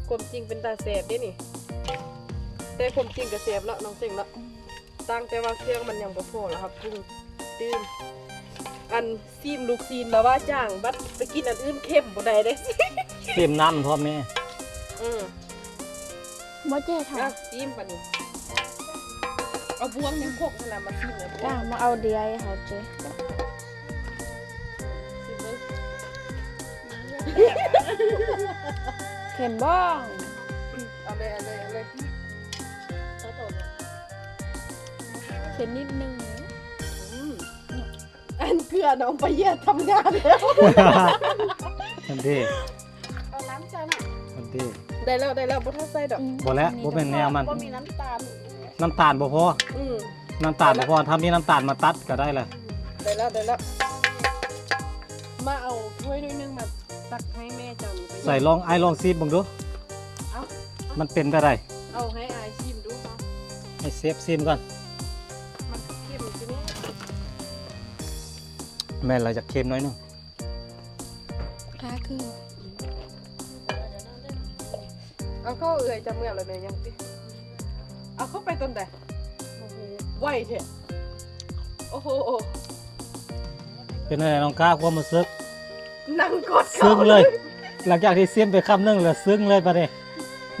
ຄວາມຈິງເປັນຕາແຊບເດ້ນີ້ ແຕ່ຄວາມຈິງກໍແຊບເນາະ ນ້ອງເສັງເນາະ ຕ່າງແຕ່ວ່າເຄື່ອງມັນຍັງບໍ່ພໍລະ ເຮົາປຸງຕື່ມ ອັນຊີມລູກຊີ້ນລະວ່າຈາງ ບັດໄປກິນອັນອື່ນເຄັມບໍ່ໄດ້ເດ້ ຊີມນ້ຳພ້ອມແນ່ ອືມ ບໍ່ເຈັບ ອ່ະ ຊີມບາດນີ້ ເອົາບ່ວງຍັງຄົກຫັ້ນລະ ມາຊີມເອົາບ່ວງ ຈ້າງມາເອົາເດຍໃຫ້ເຮົາເຈ ຊີມເບິ່ງ ເຄັມບໍ່? ເອົາເລີຍ ເອົາເລີຍ ເອົາເລີຍ ເຄັມນິດໜຶ່ງ ອືມ ອັນເກືອນ້ອງປາເຢຍທຳງານແລ້ວ ອັນເດ ເອົານ້ຳໃສ່ນະ ອັນເດ ໄດ້ແລ້ວ ໄດ້ແລ້ວ ບໍ່ທັນໃສ່ດອກ ອືມ ບໍ່ແລ້ວ ບໍ່ແມ່ນແນວມັນ ບໍ່ມີນ້ຳຕານ ນ້ຳຕານບໍ່ພໍ ອືມ ນ້ຳຕານບໍ່ພໍ ຖ້າມີນ້ຳຕານມາຕັດກໍໄດ້ແຫຼະ ໄດ້ແລ້ວ ໄດ້ແລ້ວ ມາເອົາຖ້ວຍໜ້ອຍໜຶ່ງມາຕັກໃຫ້ແມ່ເຈົ້ານີ້ ໃສ່ລອງ ອ້າຍລອງຊີມເບິ່ງດູ ເອົ້າ ມັນເປັນແບບໃດ ເອົາໃຫ້ອ້າຍຊີມດູ ໃຫ້ເຊຟຊີມກ່ອນ ມັນເຄັມຊິແມ່ ແມ່ນລະ ຢາກເຄັມໜ້ອຍໜຶ່ງ ກາຄື ເອົາເຂົ້າເອື້ອຍຈະເມືອແລ້ວແມ່ຍັງຕິ ເອົາເຂົ້າໄປຕອນໃດ ໂອ້ໂຫ ໄວແທ້ ໂອ້ໂຫ ເປັນຈັ່ງໃດນ້ອງກ້າ ຄວາມຮູ້ສຶກ? ນັ່ງກົດເຂົ້າ ຊຶ້ງເລີຍ ຫຼັງຈາກທີ່ຊີມໄປຄຳໜຶ່ງແລ້ວຊຶ້ງເລີຍບາດນີ້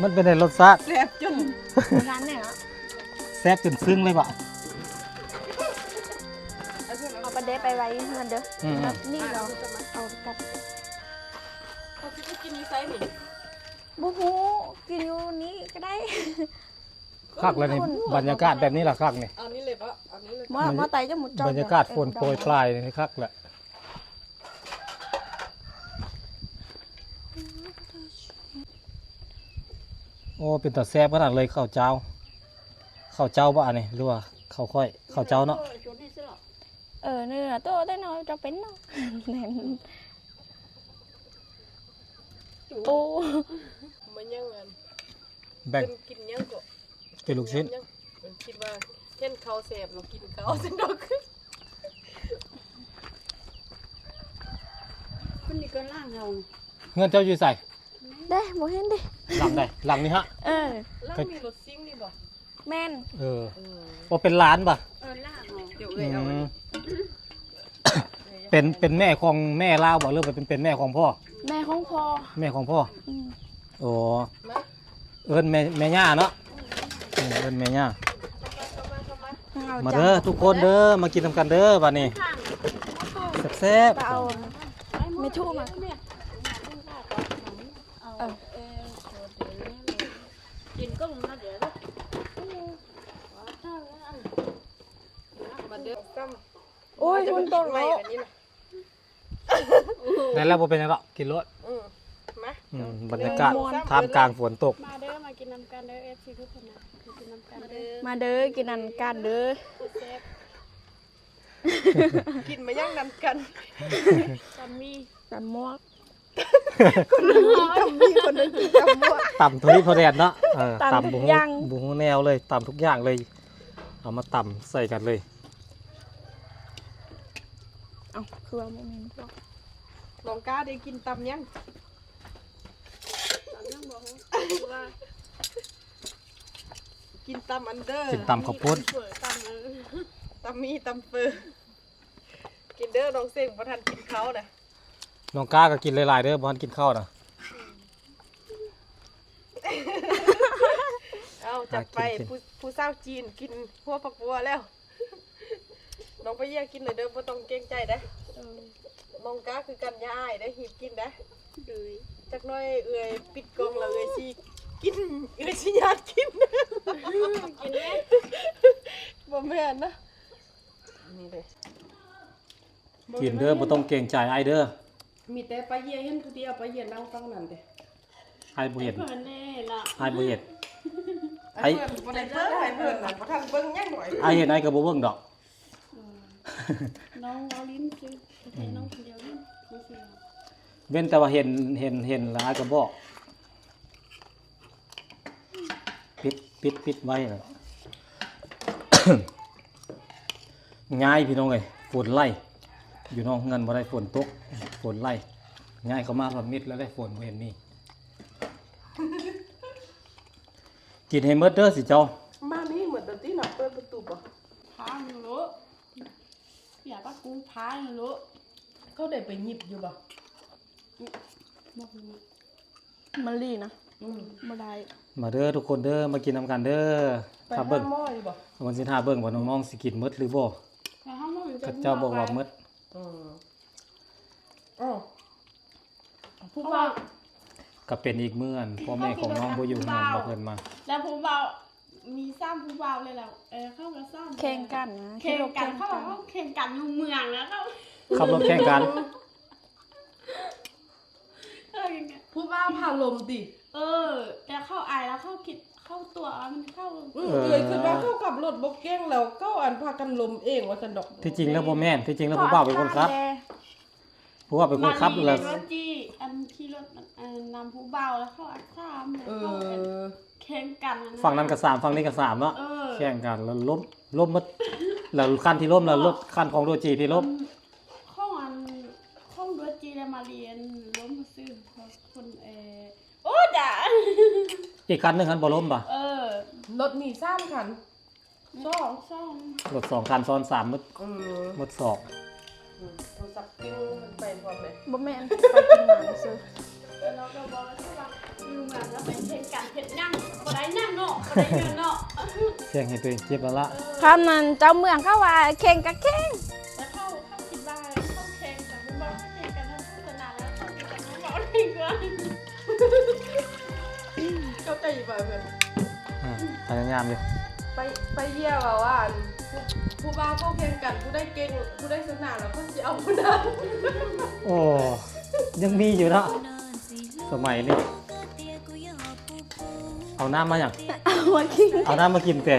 ມັນເປັນໃດລົດຊາດ? ແຊບຈົນ ບໍ່ທັນແລ້ວ ແຊບຈົນຊຶ້ງເລີຍບໍ? ເອົາປາແດກໄປໄວ້ເຮືອນເດີ ອືມໆ ນີ້ເນາະ ເອົາກັບ ເຂົາຊິໄປກິນຢູ່ໃສນີ້? ບໍ່ຮູ້ ກິນຢູ່ນີ້ກໍໄດ້ ຄັກແລ້ວນີ້ ບັນຍາກາດແບບນີ້ລະຄັກນີ້ ເອົານີ້ເລີຍບໍ? ເອົານີ້ເລີຍ ມາ ມາໄຕຈະໝົດຈອກ ບັນຍາກາດຝົນໂປຍປາຍນີ້ຄັກແຫຼະ. ໂອ້ ເປັນຕາແຊບຂະໜາດເລີຍ ເຂົ້າເຈົ້າ ເຂົ້າເຈົ້າບໍ່ອັນນີ້ ຫຼືວ່າເຂົ້າຂ້ອຍ? ເຂົ້າເຈົ້າເນາະ ເອີ ເນື້ອໂຕແຕ່ເນາະ ຈະເປັນເນາະ ແໜ້ນ ໂອ້ ມັນຍັງອັນ ແບ່ງ ເພິ່ນກິນຫຍັງເກາະ? ກິນລູກຊີ້ນ ເພິ່ນຄິດວ່າເຫັນເຂົ້າແຊບແລ້ວກິນເຂົ້າຊັ້ນດອກ ຄົນນີ້ກໍລ້າງເຮົາ ເຮືອນເຈົ້າຢູ່ໃສ? ເດ້ ບໍ່ເຫັນເດ້ ຫຼັງໃດ? ຫຼັງນີ້ຫະ? ເອີ ຫຼັງມີລົດຊິງນີ້ບໍ່? ແມ່ນ ເອີ ເອີ ບໍ່ເປັນຫຼານບໍ່? ເອີ ຫຼານເຮົາ ອືມ ເປັນ ເປັນແມ່ຂອງແມ່ລາວບໍ່ ຫຼືວ່າເປັນ ເປັນແມ່ຂອງພໍ່? ແມ່ຂອງພໍ່ ແມ່ຂອງພໍ່ ອືມ ໂອ້ ເອີ້ນແມ່ ແມ່ຍ່າເນາະ ເອີ້ນແມ່ຍ່າ ມາເດີທຸກຄົນເດີ ມາກິນນຳກັນເດີບາດນີ້ ແຊບໆ ເອົາແມ່ທຸມາ ເອີ ກິນກໍມາເດີ ມາເດີ ໂອ້ຍ ຝົນຕົກແລ້ວ ໄດ້ແລ້ວ ບໍ່ເປັນຫຍັງດອກ ກິນໂລດ ອືມ ມາ ອືມ ບັນຍາກາດ ທ່າມກາງຝົນຕົກ ມາເດີ ມາກິນນຳກັນເດີ ເອັຟຊີ ທຸກຄົນນະ ມາກິນນຳກັນເດີ ມາເດີ ກິນນຳກັນເດີ ແຊບ ກິນມາຫຍັງນຳກັນ ຕຳໝີ່ ຕຳໝວກ ຄົນໜຶ່ງກິນຕຳໝີ່ ຄົນໜຶ່ງກິນຕຳໝວກ ຕຳໂທນີ້ພໍແດດເນາະ ເອີ ຕຳ ຕຳບໍ່ຮູ້ ບໍ່ຮູ້ແນວເລີຍ ຕຳທຸກຢ່າງເລີຍ ເອົາມາຕຳໃສ່ກັນເລີຍ ເອົ້າ ຄືວ່າບໍ່ແມ່ນພວກ ນ້ອງກ້າໄດ້ກິນຕຳຫຍັງ? ຕຳຫຍັງບໍ່ຮູ້ ຄືວ່າ ກິນຕຳອັນເດີ ກິນຕຳເຂົ້າປຸ້ນ ຕຳເອີ ຕຳໝີ່ ຕຳເຝີ ກິນເດີ ນ້ອງເສັງບໍ່ທັນກິນເຂົ້ານະ. ນ້ອງກ້າກໍກິນຫຼາຍໆເດີ ບໍ່ທັນກິນເຂົ້ານະ. ເອົາ ຈັດໄປ ຜູ້ ຜູ້ສາວຈີນກິນຫົວຜັກບົວແລ້ວ. ນ້ອງປາເຢຍກິນເລີຍເດີ ບໍ່ຕ້ອງເກງໃຈເດ້. ນ້ອງກ້າຄືກັນ ຢ່າອາຍເດ້ ຮີບກິນເດ້. ໂດຍ ຈັກໜ້ອຍເອື້ອຍປິດກ້ອງແລ້ວເອື້ອຍຊິກິນ ເອື້ອຍຊິຍາດກິນ. ກິນແມ່ ບໍ່ແມ່ນນະ. ນີ້ເດ້ ກິນເດີ ບໍ່ຕ້ອງເກງໃຈອ້າຍເດີ. ມີແຕ່ປາເຢຍເຫັນຜູ້ດຽວ ປາເຢຍນັ່ງຝັ່ງນັ້ນເດ້. ອ້າຍບໍ່ເຫັນ ເພິ່ນແນ່ລະ ອ້າຍບໍ່ເຫັນ. ອ້າຍ ອ້າຍບໍ່ໄດ້ເບິ່ງ ອ້າຍເພິ່ນນະ ບໍ່ທັນເບິ່ງຫຍັງດອກ. ອ້າຍເຫັນອ້າຍກໍບໍ່ເບິ່ງດອກ. ອືມ ນ້ອງເວົ້າຫຼິ້ນຊື່ ແຕ່ນ້ອງຄົນດຽວນີ້ ເວັ້ນແຕ່ວ່າເຫັນ ເຫັນ ເຫັນແລ້ວອ້າຍກໍບອກ. ປິດ ປິດ ປິດໄວ້ແລ້ວ. ຍ້າຍ ພີ່ນ້ອງເອີຍ ຝົນໄຫຼ ຢູ່ນອກເຮືອນບໍ່ໄດ້ ຝົນຕົກ ຝົນໄຫຼ ຍ້າຍເຂົ້າມາຮອດມິດແລ້ວເດ້ ຝົນບໍ່ເຫັນມີ. ກິນໃຫ້ໝົດເດີຊິເຈົ້າ. ມານີ້ໝົດແລ້ວຕິນະ ເປີດປະຕູບໍ່? ພາຢູ່ໂລດ ເສຍປາກູພາຢູ່ໂລດ. ເຂົາໄດ້ໄປຫຍິບຢູ່ບໍ່? ບໍ່ຮູ້. ມັນລີນະ ອືມ ບໍ່ໄດ້. ມາເດີທຸກຄົນເດີ ມາກິນນຳກັນເດີ. ຖ້າເບິ່ງ ມັນຊິຖ້າເບິ່ງວ່ານ້ອງໆຊິກິນໝົດຫຼືບໍ່. ເຂົາເຈົ້າບອກວ່າໝົດ. ເອີ ເອີ ຜູ້ບ່າວ ກໍເປັນອີກມື້ ອັນພໍ່ແມ່ຂອງນ້ອງບໍ່ຢູ່ເຮືອນ ເຂົາເອີ້ນມາ ແລ້ວຜູ້ບ່າວ ມີສາມຜູ້ບ່າວເລີຍແລ້ວ. ເອີ ເຂົາກໍສາມ ແຂ່ງກັນນະ ແຂ່ງກັນ ເຂົາວ່າເຂົາແຂ່ງກັນຢູ່ເມືອງນະ ເຂົາຂັບລົດແຂ່ງກັນ. ເອີ ຜູ້ບ່າວພາລົມຕິ? ເອີ ແຕ່ເຂົາອາຍແລ້ວເຂົາຄິດ ເຂົາຕົວະມັນເຂົາ ເອີ ເອື້ອຍຄິດວ່າເຂົາຂັບລົດບໍ່ເກັ່ງ ແລ້ວເຂົາອັນພາກັນລົມເອງວ່າຊັ້ນດອກ. ທີ່ຈິງແລ້ວບໍ່ແມ່ນ ທີ່ຈິງແລ້ວຜູ້ບ່າວເປັນຄົນຂັບ. ຜູ້ວ່າເປັນຄົນຂັບ ແລ້ວ ອັນຂີ່ລົດ ອັນນຳຜູ້ບ່າວ ແລ້ວເຂົາອັດສາມ ເອີ ແຂ່ງກັນ ຝັ່ງນັ້ນກໍສາມ ຝັ່ງນີ້ກໍສາມເນາະ. ເອີ ແຂ່ງກັນ ແລ້ວລົ້ມ ລົ້ມໝົດ ແລ້ວຄັນທີ່ລົ້ມ ແລ້ວລົດຄັນຂອງໂດຈີທີ່ລົ້ມ ຂອງອັນ ຂອງໂດຈີ ແລ້ວມາລຽນລົ້ມຊື່ ຄົນ ເອີ ໂອ້ດາ ອີກຄັນໜຶ່ງຫັ້ນບໍ່ລົ້ມບໍ່? ເອີ ລົດມີສາມຄັນ ສອງ ສອງ ລົດສອງຄັນຊ້ອນສາມໝົດ ເອີ ໝົດສອງ. ອືມ ໂທລະສັບປິວໄປພ້ອມເລີຍ. ບໍ່ແມ່ນ ໄປກິນນ້ຳຊື່. ແລ້ວເຮົາກໍບອກວ່າຢູ່ເມືອງແລ້ວໄປແຂ່ງກັນເຮັດຫຍັງ ບໍ່ໄດ້ຫຍັງເນາະ ບໍ່ໄດ້ເງິນເນາະ. ແຂ່ງໃຫ້ຕົວເອງເຈັບແລ້ວລະ. ເອີ ຄຳນັ້ນເຈົ້າເມືອງເຂົາວ່າແຂ່ງກໍແຂ່ງ ແຕ່ເຂົາ ເຂົາຄິດວ່າເຂົາແຂ່ງກັນ ເຫັນບໍ່ ແຂ່ງກັນທາງໂຄສະນາແລ້ວ ເຂົາຊິກັນເວົ້າດີກວ່າ. ເຂົ້າໃຈຢູ່ບໍ່ເພິ່ນ? ອືມ ພະຍາຍາມຢູ່. ໄປ ໄປເຢ້ຍມວ່າ ວ່າ ອັນ ຜູ້ ຜູ້ບ່າວເຂົາແຂ່ງກັນ ຜູ້ໃດເກັ່ງ ຜູ້ໃດຊະນະ ແລ້ວເພິ່ນຊິເອົາຜູ້ນັ້ນ. ໂອ້ ຍັງມີຢູ່ເນາະ ສະໄໝນີ້. ເອົານ້ຳມາຫຍັງ? ເອົາມາກິນ ເອົານ້ຳມາກິນເຕະ.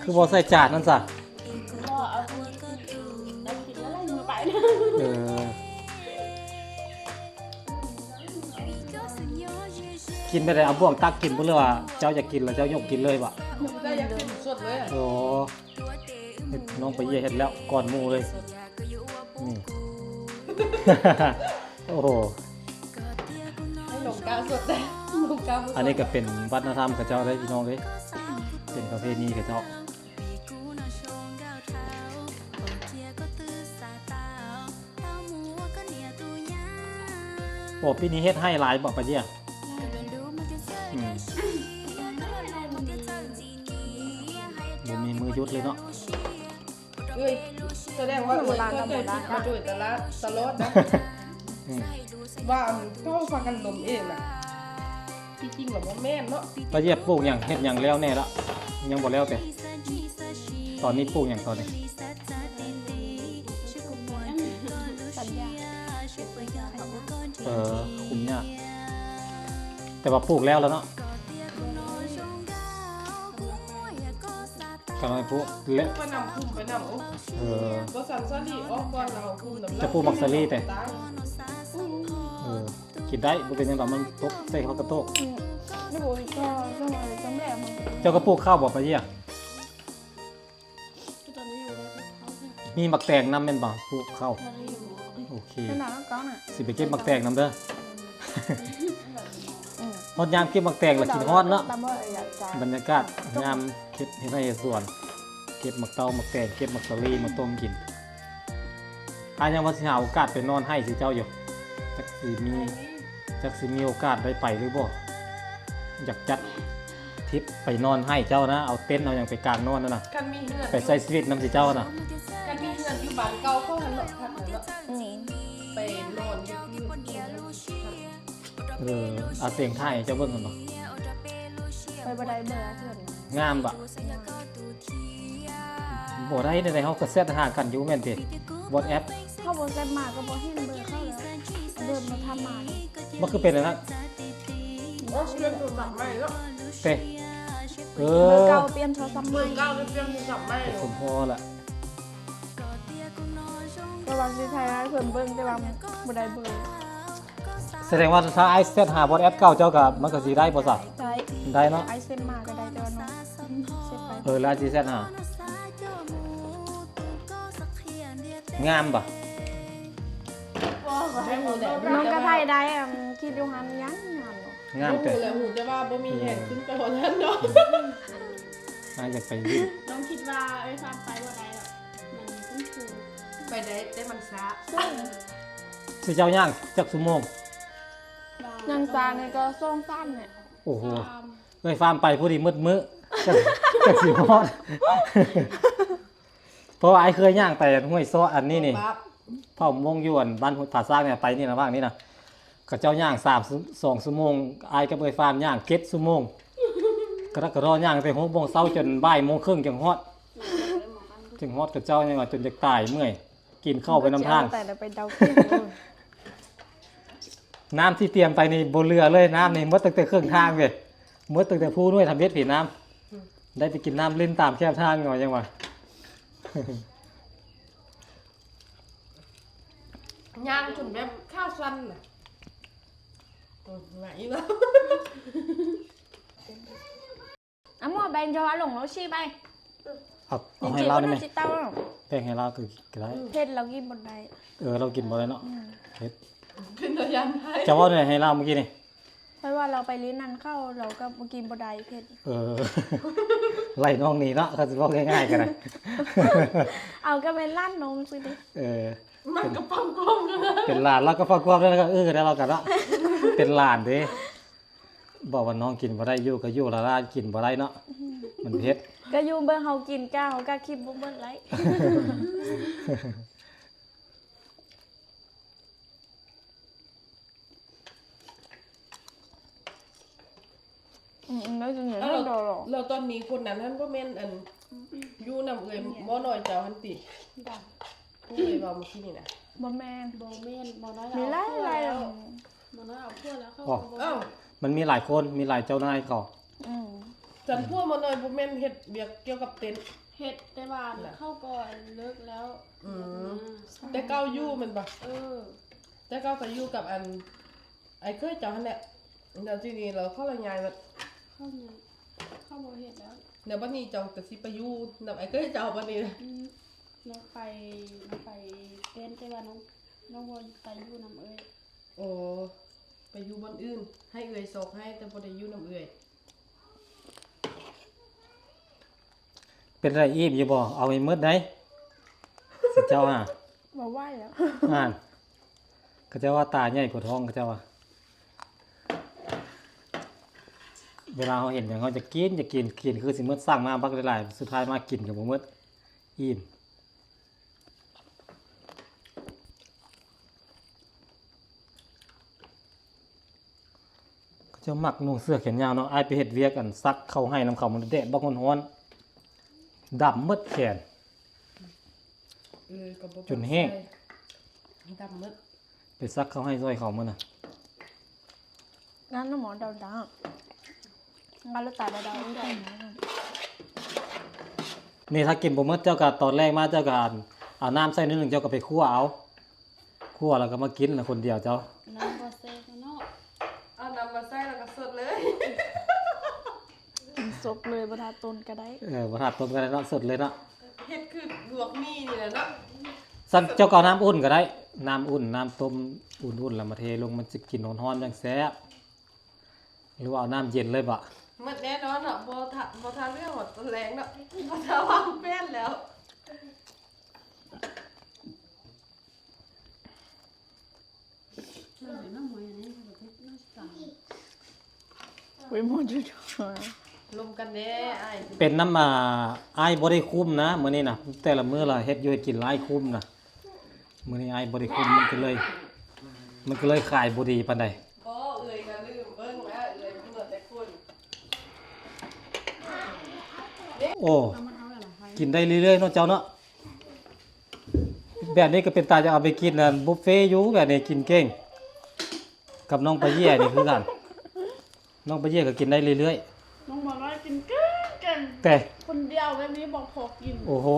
ຄືບໍ່ໃສ່ຈານນັ້ນຊະ? ບໍ່ ເອົາ ເອົາກິນແລ້ວໄລ່ມືໄປ. ເອີ ກິນແບບໃດ? ເອົາບ່ວງຕັກກິນບໍ່ ຫຼືວ່າເຈົ້າຢາກກິນແລ້ວເຈົ້າຍົກກິນເລີຍບໍ່? ຢາກກິນສົດເລີຍ. ໂອ້ ເຮັດ ນ້ອງປາເຢຍເຮັດແລ້ວກ່ອນໝູ່ເລີຍ. ນີ້ ໂອ້ໂຫ ໃຫ້ນ້ອງກ້າສົດເດ້ ນ້ອງກ້າບໍ່ສົດ. ອັນນີ້ກໍເປັນວັດທະນະທຳເຂົາເຈົ້າເດ້ ພີ່ນ້ອງເອີຍ ເປັນປະເພນີເຂົາເຈົ້າ. ໂອ້ ປີນີ້ເຮັດໄຮ່ຫຼາຍບໍ່ປາເຢຍ? ອືມ ບໍ່ມີມື້ຢຸດເລີຍເນາະ. ເອີຍ ສະແດງວ່າເອື້ອຍເຂົາເຈົ້າມາຊ່ວຍຕະຫຼາດຕະຫຼອດນະ. ອືມ ວ່າເຂົາພາກັນລົມເອງນະ ທີ່ຈິງລະບໍ່ແມ່ນເນາະ. ປາເຢຍປູກຫຍັງ ເຮັດຫຍັງແລ້ວແດ່ລະ? ຍັງບໍ່ແລ້ວເຕະ? ຕອນນີ້ປູກຫຍັງຕອນນີ້? ສັນຢາ ເອີ ຄຸມຫຍ້າ ແຕ່ວ່າປູກແລ້ວລະເນາະ. ກຳລັງປູກແລະ ໄປນຳຄຸມໄປນຳ. ໂອ້ ເອີ ບໍ່ຊັ້ນສາລີອອກກ່ອນ ເອົາຄຸມນຳ. ຈະປູກໝາກສາລີແຕ່ ເອີ ກິນໄດ້ ບໍ່ເປັນຫຍັງດອກ ມັນຕົກໃສ່ຜັກກະໂຕກ. ອືມ ເຈົ້າກໍປູກເຂົ້າບໍ່ປາເຢຍ? ຕອນນີ້ຍັງບໍ່ໄດ້ປູກເຂົ້າ. ມີໝາກແຕງນຳແມ່ນບໍ່? ປູກເຂົ້າ. ໂອເຄ ນັ້ນນະ ກ້ອງນະ ຊິໄປເກັບໝາກແຕງນຳເດີ. ອືມ ຮອດຍາມເກັບໝາກແຕງລະຄິດຮອດເນາະ. ຕຳບໍ່ຢາກຈະ ບັນຍາກາດຍາມເກັບເຮັດໄຮ່ເຮັດສວນ ເກັບໝາກເຕົ້າໝາກແຕງ ເກັບໝາກສາລີມາຕົ້ມກິນ. ອ້າຍຍັງວ່າຊິຫາໂອກາດໄປນອນໄຮ່ຊິເຈົ້າຢູ່ ຈັກຊິມີ ຈັກຊິມີໂອກາດໄດ້ໄປຫຼືບໍ່. ຢາກຈັດທຣິບໄປນອນໄຮ່ເຈົ້ານະ ເອົາເຕັນເອົາຫຍັງໄປກາງນອນຫັ້ນນະ ຄັນມີເຮືອນ ໄປໃຊ້ຊີວິດນຳຊິເຈົ້ານະ. ຄັນມີເຮືອນຢູ່ບ້ານເກົ່າເຂົາຫັ້ນເນາະ ຄັກຫັ້ນເນາະ. ອືມ ໄປນອນຢູ່ພື້ນ. ເອີ ອາ ເສັງຖ່າຍໃຫ້ເຈົ້າເບິ່ງຫັ້ນບໍ່? ຂ້ອຍບໍ່ໄດ້ເບີເພິ່ນ. ງາມບໍ່? ງາມ. ບໍ່ໄດ້ແນວໃດ ເຮົາກໍແຊັດຫາກັນຢູ່ແມ່ນຕິ? ວອດແອັບ ເຂົາບໍ່ແຊັດມາກໍບໍ່ເຫັນເບີເຂົາແລ້ວ ເບີມາທຳມາ. ມັນຄືເປັນອັນນັ້ນ? ໂອ້ ປ່ຽນໂທລະສັບໃໝ່ເນາະ ເຕ. ເອີ ເບີເກົ່າປ່ຽນໂທລະສັບໃໝ່ ເບີເກົ່າປ່ຽນໂທລະສັບໃໝ່. ສົມພໍລະ ກໍວ່າຊິຖ່າຍໃຫ້ເພິ່ນເບິ່ງ ແຕ່ວ່າບໍ່ໄດ້ເບີ. ສະແດງວ່າຖ້າອ້າຍແຊັດຫາວອດແອັບເກົ່າເຈົ້າກໍ ມັນກໍຊິໄດ້ບໍ່ຊະ? ໄດ້ ໄດ້ເນາະ ອ້າຍເຊັດມາກໍໄດ້ ແຕ່ວ່ານ້ອງເຊັດໄປ. ເອີ ແລ້ວອ້າຍຊິແຊັດຫາ. ງາມບໍ່? ນ້ອງກໍຖ່າຍໄດ້ ອັນ ຄິດຢູ່ຫັ້ນຍັງງາມຢູ່. ງາມແຕ່ ຮູ້ແລ້ວ ຮູ້ແຕ່ວ່າບໍ່ມີແຮງຂຶ້ນໄປຮອດນັ້ນເນາະ. ອ້າຍຢາກໄປຫຼິ້ນ. ນ້ອງຄິດວ່າເອື້ອຍຟາມໄປບໍ່ໄດ້ດອກ ມັນຂຶ້ນສູງ. ໄປໄດ້ ແຕ່ມັນຊ້າ. ຊິເຈົ້າຍ່າງຈັກຊົ່ວໂມງ? ຍ່າງຊ້ານີ້ກໍສອງສາມແຫຼະ. ໂອ້ໂຫ ເອື້ອຍຟາມໄປພໍດີໝົດມື້ ຈັກ ຈັກຊິຮອດ. ເພາະວ່າອ້າຍເຄີຍຍ່າງໄປຫ້ວຍຊອດອັນນີ້ນີ້ ເຜົ່າມົ້ງຢູ່ອັນບ້ານທ່າຊ້າງນີ້ ໄປນີ້ລະຫວ່າງນີ້ນະ ເຂົາເຈົ້າຍ່າງສາມ ສອງຊົ່ວໂມງ ອ້າຍກັບເອື້ອຍຟາມຍ່າງເຈັດຊົ່ວໂມງ. ກະດະກະດໍຍ່າງແຕ່ຫົກໂມງເຊົ້າຈົນບ່າຍໂມງເຄິ່ງຈຶ່ງຮອດ ຈຶ່ງຮອດເຂົາເຈົ້າ ຍັງວ່າຈົນຢາກຕາຍເມື່ອຍ. ກິນເຂົ້າໄປນຳທາງ ແຕ່ລະໄປເດົາກິນ. ນ້ຳທີ່ຕຽມໄປນີ້ບໍ່ເຫຼືອເລີຍ ນ້ຳນີ້ໝົດຕັ້ງແຕ່ເຄິ່ງທາງເວີຍ ໝົດຕັ້ງແຕ່ພູໜ່ວຍທຳເຮັດພີ້ນ້ຳ ໄດ້ໄປກິນນ້ຳຫຼິ້ນຕາມແຄມທາງເນາະ ຍັງວ່າ ຍ່າງຈົນແບບຂາສັ່ນນະ. ອືມ ມາອີກແລ້ວ. ອາໝໍແບ່ງຢໍອາລົງໂລຊີໄປ. ເອົາ ເອົາໃຫ້ລາວໄດ້ໄໝ? ແບ່ງໃຫ້ລາວກໍໄດ້. ເຜັດລາວກິນບໍ່ໄດ້. ເອີ ລາວກິນບໍ່ໄດ້ເນາະ. ອືມ ເຜັດ. ເຈົ້າເວົ້າແນວໃດໃຫ້ລາວມື້ກີ້ນີ້? ຂ້ອຍວ່າລາວໄປຫຼິ້ນນຳເຂົາ ລາວກໍບໍ່ກິນບໍ່ໄດ້ເຜັດ. ເອີ ໄລ່ນ້ອງໜີເນາະ ຄັນຊິເວົ້າງ່າຍໆກໍໄດ້. ເອົາ ກໍແມ່ນຫຼານນ້ອງຊື່ຕິ. ເອີ ມັນກໍຟັງຄວາມກັນ ເປັນຫຼານລາວກໍຟັງຄວາມ ແລ້ວກໍເອີ ແລ້ວລາວກໍເນາະ ເປັນຫຼານເດ້. ບອກວ່ານ້ອງກິນບໍ່ໄດ້ ຢູ່ກໍຢູ່ລະລານກິນບໍ່ໄດ້ເນາະ. ອືມ ມັນເຜັດ. ກໍຢູ່ເບິ່ງເຮົາກິນກະ ເຮົາກະຄິດບໍ່ໝົດໄຫຼ. ອືມ ແລ້ວ ແລ້ວ ແລ້ວ ແລ້ວຕອນນີ້ຄົນນັ້ນຫັ້ນບໍ່ແມ່ນອັນ ຢູ່ນຳເອື້ອຍໝໍນ້ອຍເຈົ້າຫັ້ນຕິ? ຜູ້ເອື້ອຍເວົ້າມື້ກີ້ນີ້ນະ. ບໍ່ແມ່ນ ບໍ່ແມ່ນ ໝໍນ້ອຍ ມີຫຼາຍໆ ໝໍນ້ອຍເອົາຜົວແລ້ວ ເຂົາກໍບໍ່ ເອົ້າ ມັນມີຫຼາຍຄົນ ມີຫຼາຍເຈົ້ານາຍເຂົາ. ອືມ ຈັນຜົວໝໍນ້ອຍບໍ່ແມ່ນເຮັດວຽກກ່ຽວກັບເຕັນ? ເຮັດ ແຕ່ວ່າເຂົາກໍເລີກແລ້ວ. ອືມ ແຕ່ເກົ່າຢູ່ແມ່ນບໍ່? ເອີ ແຕ່ເກົ່າກໍຢູ່ກັບອັນ ອ້າຍເຂີຍເຈົ້າຫັ້ນແຫຼະ. ແລ້ວທີນີ້ລາວເຂົາລະຍ້າຍມາ ເຂົາຍ້າຍ ເຂົາບໍ່ເຮັດແລ້ວ. ແລ້ວບັດນີ້ເຈົ້າກໍຊິໄປຢູ່ນຳອ້າຍເຂີຍເຈົ້າບັດນີ້? ອືມ ນ້ອງໄປ ນ້ອງໄປເຕັນ ແຕ່ວ່ານ້ອງ ນ້ອງບໍ່ໄປຢູ່ນຳເອື້ອຍ. ໂອ້ ໄປຢູ່ບ່ອນອື່ນ ໃຫ້ເອື້ອຍຊອກໃຫ້ ແຕ່ບໍ່ໄດ້ຢູ່ນຳເອື້ອຍ. ເປັນໃດອີ່ມຢູ່ບໍ່? ເອົາໃຫ້ໝົດໄດ໋ ເຈົ້າຫາ. ບໍ່ໄຫວແລ້ວ ຫັ້ນ ເຂົາເຈົ້າວ່າຕາໃຫຍ່ກວ່າທ້ອງ ເຂົາເຈົ້າວ່າ. ເວລາເຮົາເຫັນຫຍັງ ເຮົາຈະກິນ ຈະກິນ ກິນຄືຊິໝົດ ສັ່ງມາບັກຫຼາຍໆ ສຸດທ້າຍມາກິນກໍບໍ່ໝົດ ອີ່ມ. ເຂົາເຈົ້າມັກນຸ່ງເສື້ອແຂນຍາວເນາະ. ອ້າຍໄປເຮັດວຽກ ອັນ ຊັກເຂົ້າໄຮ່ນຳເຂົາ ມັນແດດບັກຮ້ອນໆ ດຳໝົດແຂນ. ເອີ ກໍບໍ່ ຈົນແຫ້ງ ດຳໝົດ. ໄປຊັກເຂົ້າໄຮ່ຊ່ອຍເຂົາມື້ນະ. ງານນຳໝໍດາວໆ ງານລະຕາດາວໆ. ນີ້ ຖ້າກິນບໍ່ໝົດ ເຈົ້າກໍຕອນແລງມາ ເຈົ້າກໍເອົານ້ຳໃສ່ໜ້ອຍໜຶ່ງ ເຈົ້າກໍໄປຂົ້ວເອົາ ຂົ້ວແລ້ວກໍມາກິນລະຄົນດຽວເຈົ້າ. ນ້ຳບໍ່ແຊບເນາະ ເອົານ້ຳມາໃສ່ແລ້ວກໍສົດເລີຍ. ກິນສົດເລີຍ ບໍ່ຖ້າຕົ້ນກໍໄດ້. ເອີ ບໍ່ຖ້າຕົ້ນກໍໄດ້ເນາະ ສົດເລີຍເນາະ. ເຮັດຄືລວກໝີ່ນີ້ແຫຼະເນາະ. ຊັ້ນເຈົ້າກໍເອົານ້ຳອຸ່ນກໍໄດ້ ນ້ຳອຸ່ນ ນ້ຳຕົ້ມອຸ່ນໆ ແລ້ວມາເທລົງ ມັນຊິກິນຮ້ອນໆ ຈັ່ງແຊບ. ຫຼືວ່າເອົານ້ຳເຢັນເລີຍບໍ? ໝົດແນ່ນອນເນາະ ບໍ່ທາ ບໍ່ທາເລືອກຮອດຕອນແລງເນາະ ບໍ່ທາວາງແຜນແລ້ວ. ລົມກັນແດ່ອ້າຍ. ເປັນນຳ ອ່າ ອ້າຍບໍ່ໄດ້ຄຸມນະ ມື້ນີ້ນະ ແຕ່ລະມື້ລະເຮັດຢູ່ເຮັດກິນຫຼາຍ ຄຸມນະ. ມື້ນີ້ອ້າຍບໍ່ໄດ້ຄຸມ ມັນກໍເລີຍ ມັນກໍເລີຍຂາຍບໍ່ດີປານໃດ. ບໍ່ ເອື້ອຍກໍລືມເບິ່ງນະ ເອື້ອຍເໝືອແຕ່ຄຸນ. ໂອ້ ກິນໄດ້ເລື້ອຍໆ ເນາະເຈົ້າເນາະ. ແບບນີ້ກໍເປັນຕາຈະເອົາໄປກິນອັນບຸບເຟຢູ່ ແບບນີ້ກິນເກັ່ງ. ກັບນ້ອງປາເຢ້ຍນີ້ຄືກັນ ນ້ອງປາເຢ້ຍກໍກິນໄດ້ເລື້ອຍໆ. ນ້ອງໝໍນ້ອຍກິນເກັ່ງໆ ແຕ່ຄົນດຽວແບບນີ້ບໍ່ພໍກິນ. ໂອ້ໂຫ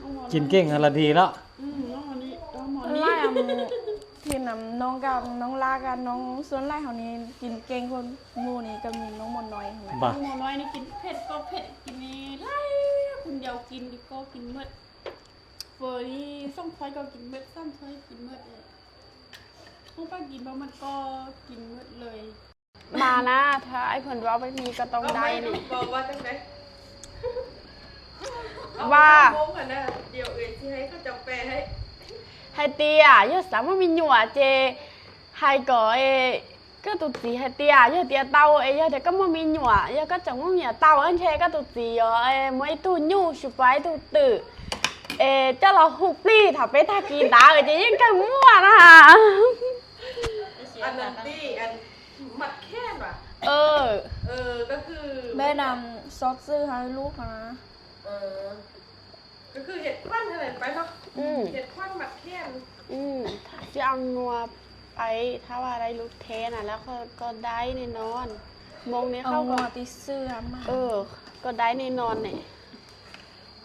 ນ້ອງໝໍນ້ອຍກິນເກັ່ງຫັ້ນລະດີແລ້ວ. ອືມ ນ້ອງອັນນີ້ ນ້ອງໝໍນີ້ ສ່ວນຫຼາຍ ອັນ ທີ່ນຳນ້ອງກັບນ້ອງລາກັບນ້ອງ ສ່ວນຫຼາຍເຮົານີ້ກິນເກັ່ງກວ່າໝູ່ນີ້ ກໍມີນ້ອງໝໍນ້ອຍຫັ້ນແຫຼະ. ນ້ອງໝໍນ້ອຍນີ້ກິນເຜັດກໍເຜັດ ກິນນີ້ຫຼາຍ ຄົນດຽວກິນກໍກິນໝົດ. ເຟີນີ້ສອງຖ້ວຍກໍກິນໝົດ ສາມຖ້ວຍກິນໝົດເລີຍ. ນ້ອງປາກິນບໍ່ໝົດກໍກິນໝົດເລີຍ. ມານະ ຖ້າອ້າຍເພິ່ນເວົ້າແບບນີ້ກໍຕ້ອງໄດ້ນີ້. ເວົ້າວ່າຈັ່ງໃດ? ວ່າ ດຽວເອື້ອຍຊິໃຫ້ເຂົາເຈົ້າແປໃຫ້. ໃຫ້ເຕຍ ຍາສາມາມີຫຍັວເຈ ໃຫ້ກໍເອ ກໍຕຸຈີໃຫ້ເຕຍ ຍາເຕຍເຕົ້າເອ ຍາເຕຍກໍບໍ່ມີຫຍັວ ຍາກໍຈະບໍ່ມີເຕົ້າ ອັນເທກໍຕຸຈີ ເອ ບໍ່ໃຫ້ຕູຫຍັວ ຊຸປາໃຫ້ຕູຕື້ ເອ ຈະລອຫຸບລີ ຖ້າເປຕາກີຕາ ເອ ຈະຍິງກັນໝົດນະ. ອັນນັ້ນຕິ ອັນ ມັດແຂນຫວາ? ເອີ ເອີ ກໍຄືແມ່ນຳຊອດຊື້ໃຫ້ລູກຫັ້ນນະ. ເອີ ກໍຄືເຮັດຂວັນຫັ້ນແຫຼະໄປເນາະ. ອືມ ເຮັດຂວັນມັດແຂນ. ອືມ ຊິເອົາຫຍັວໄປ ຖ້າວ່າໄດ້ລູກແທ້ນະ ແລ້ວກໍ ກໍໄດ້ແນ່ນອນ. ມົ້ງນີ້ເຂົາກໍ ເອົາຫຍັວຕິດເສື້ອມາ. ເອີ ກໍໄດ້ແນ່ນອນແຫຼະ.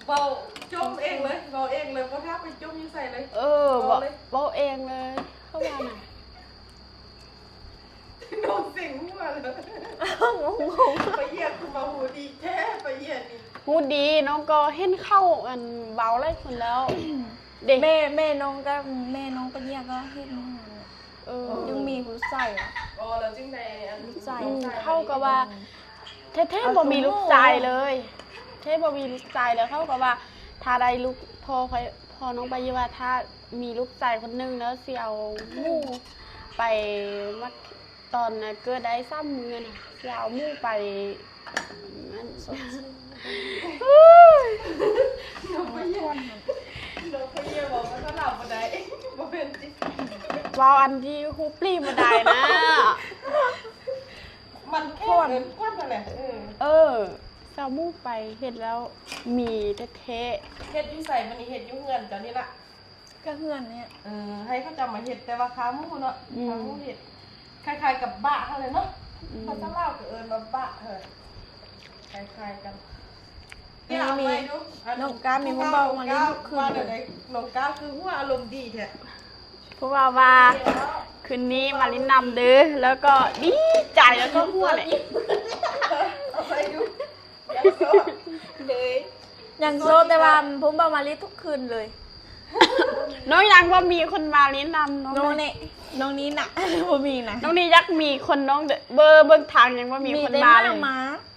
ເວົ້າຈົມເອງເລີຍ ເວົ້າເອງເລີຍ ບໍ່ຖ້າໄປຈົມຢູ່ໃສເລີຍ. ເອີ ເວົ້າເລີຍ ເວົ້າເອງເລີຍ ເຂົາວ່ານະ. ນ້ອງເສັງຫົວເລີຍ. ປ້າເຫຍຍຄືວ່າຮູ້ດີແທ້ ປ້າເຫຍຍນີ້. ຮູ້ດີ ນ້ອງກໍເຫັນເຂົາ ອັນ ເວົ້າຫຼາຍຄົນແລ້ວເດ້. ແມ່ ແມ່ນ້ອງກໍ ແມ່ນ້ອງປ້າເຫຍຍກໍເຮັດມາ. ເອີ ຍັງມີຜູ້ຊາຍ. ອໍ ແລ້ວຈຶ່ງໄດ້ ອັນ ລູກຊາຍ. ອືມ ເຂົາກໍວ່າ ແທ້ໆ ບໍ່ມີລູກຊາຍເລີຍ ແທ້ບໍ່ມີລູກຊາຍເລີຍ. ເຂົາກໍວ່າ ຖ້າໄດ້ລູກ ພໍ່ຂ້ອຍ ພໍ່ນ້ອງປາເຫຍຍວ່າ ຖ້າມີລູກຊາຍຄົນໜຶ່ງແລ້ວ ຊິເອົາໝູ່ໄປ ມາ ຕອນເກີດໄດ້ສາມມື້ນະ ຊິເອົາໝູ່ໄປ ອັນ ນ້ອງປາເຫຍຍ ນ້ອງປາເຫຍຍເວົ້າພາສາລາວບໍ່ໄດ້ ບໍ່ແມ່ນຕິ ເວົ້າອັນທີ່ຮູ້ປລີບໍ່ໄດ້ນະ. ມັນແຄ່ເອີ້ນຂວັນຫັ້ນແຫຼະ. ເອີ ເອີ ເອົາໝູ່ໄປເຮັດແລ້ວມີແທ້ໆ. ເຮັດຢູ່ໃສບັດນີ້? ເຮັດຢູ່ເຮືອນເຈົ້ານີ້ລະ? ກະເຮືອນນີ້. ເອີ ໃຫ້ເຂົາເຈົ້າມາເຮັດ ແຕ່ວ່າຄາໝູ່ເນາະ. ອືມ ຄາໝູ່ເຮັດ ຄ້າຍໆ ກັບບະຫັ້ນແຫຼະເນາະ. ອືມ ພາສາລາວກໍເອີ້ນວ່າບະ ເອີ ຄ້າຍໆ ກັນ. ນີ້ ນີ້ ນ້ອງກ້າມີຜູ້ບ່າວມາຫຼິ້ນທຸກຄືນເລີຍ. ນ້ອງກ້າຄືຫົວອາລົມດີແທ້. ຜູ້ບ່າວວ່າ ຄືນນີ້ມາຫຼິ້ນນຳເດີ ແລ້ວກໍດີໃຈ ແລ້ວກໍຫົວແຫຼະ. ເອົາໃໝ່ດູ. ຍັງໂສດ ເລີຍ ຍັງໂສດ ແຕ່ວ່າຜູ້ບ່າວມາຫຼິ້ນທຸກຄືນເລີຍ. ນ້ອງຍັງບໍ່ມີຄົນມາຫຼິ້ນນຳ ນ້ອງ ນ້ອງນີ້ ນ້ອງນີ້ນະ ບໍ່ມີນະ. ນ້ອງນີ້ຢາກມີຄົນ ນ້ອງເບິ່ງ ເບິ່ງທາງຍັງບໍ່ມີຄົນມາເລີຍ.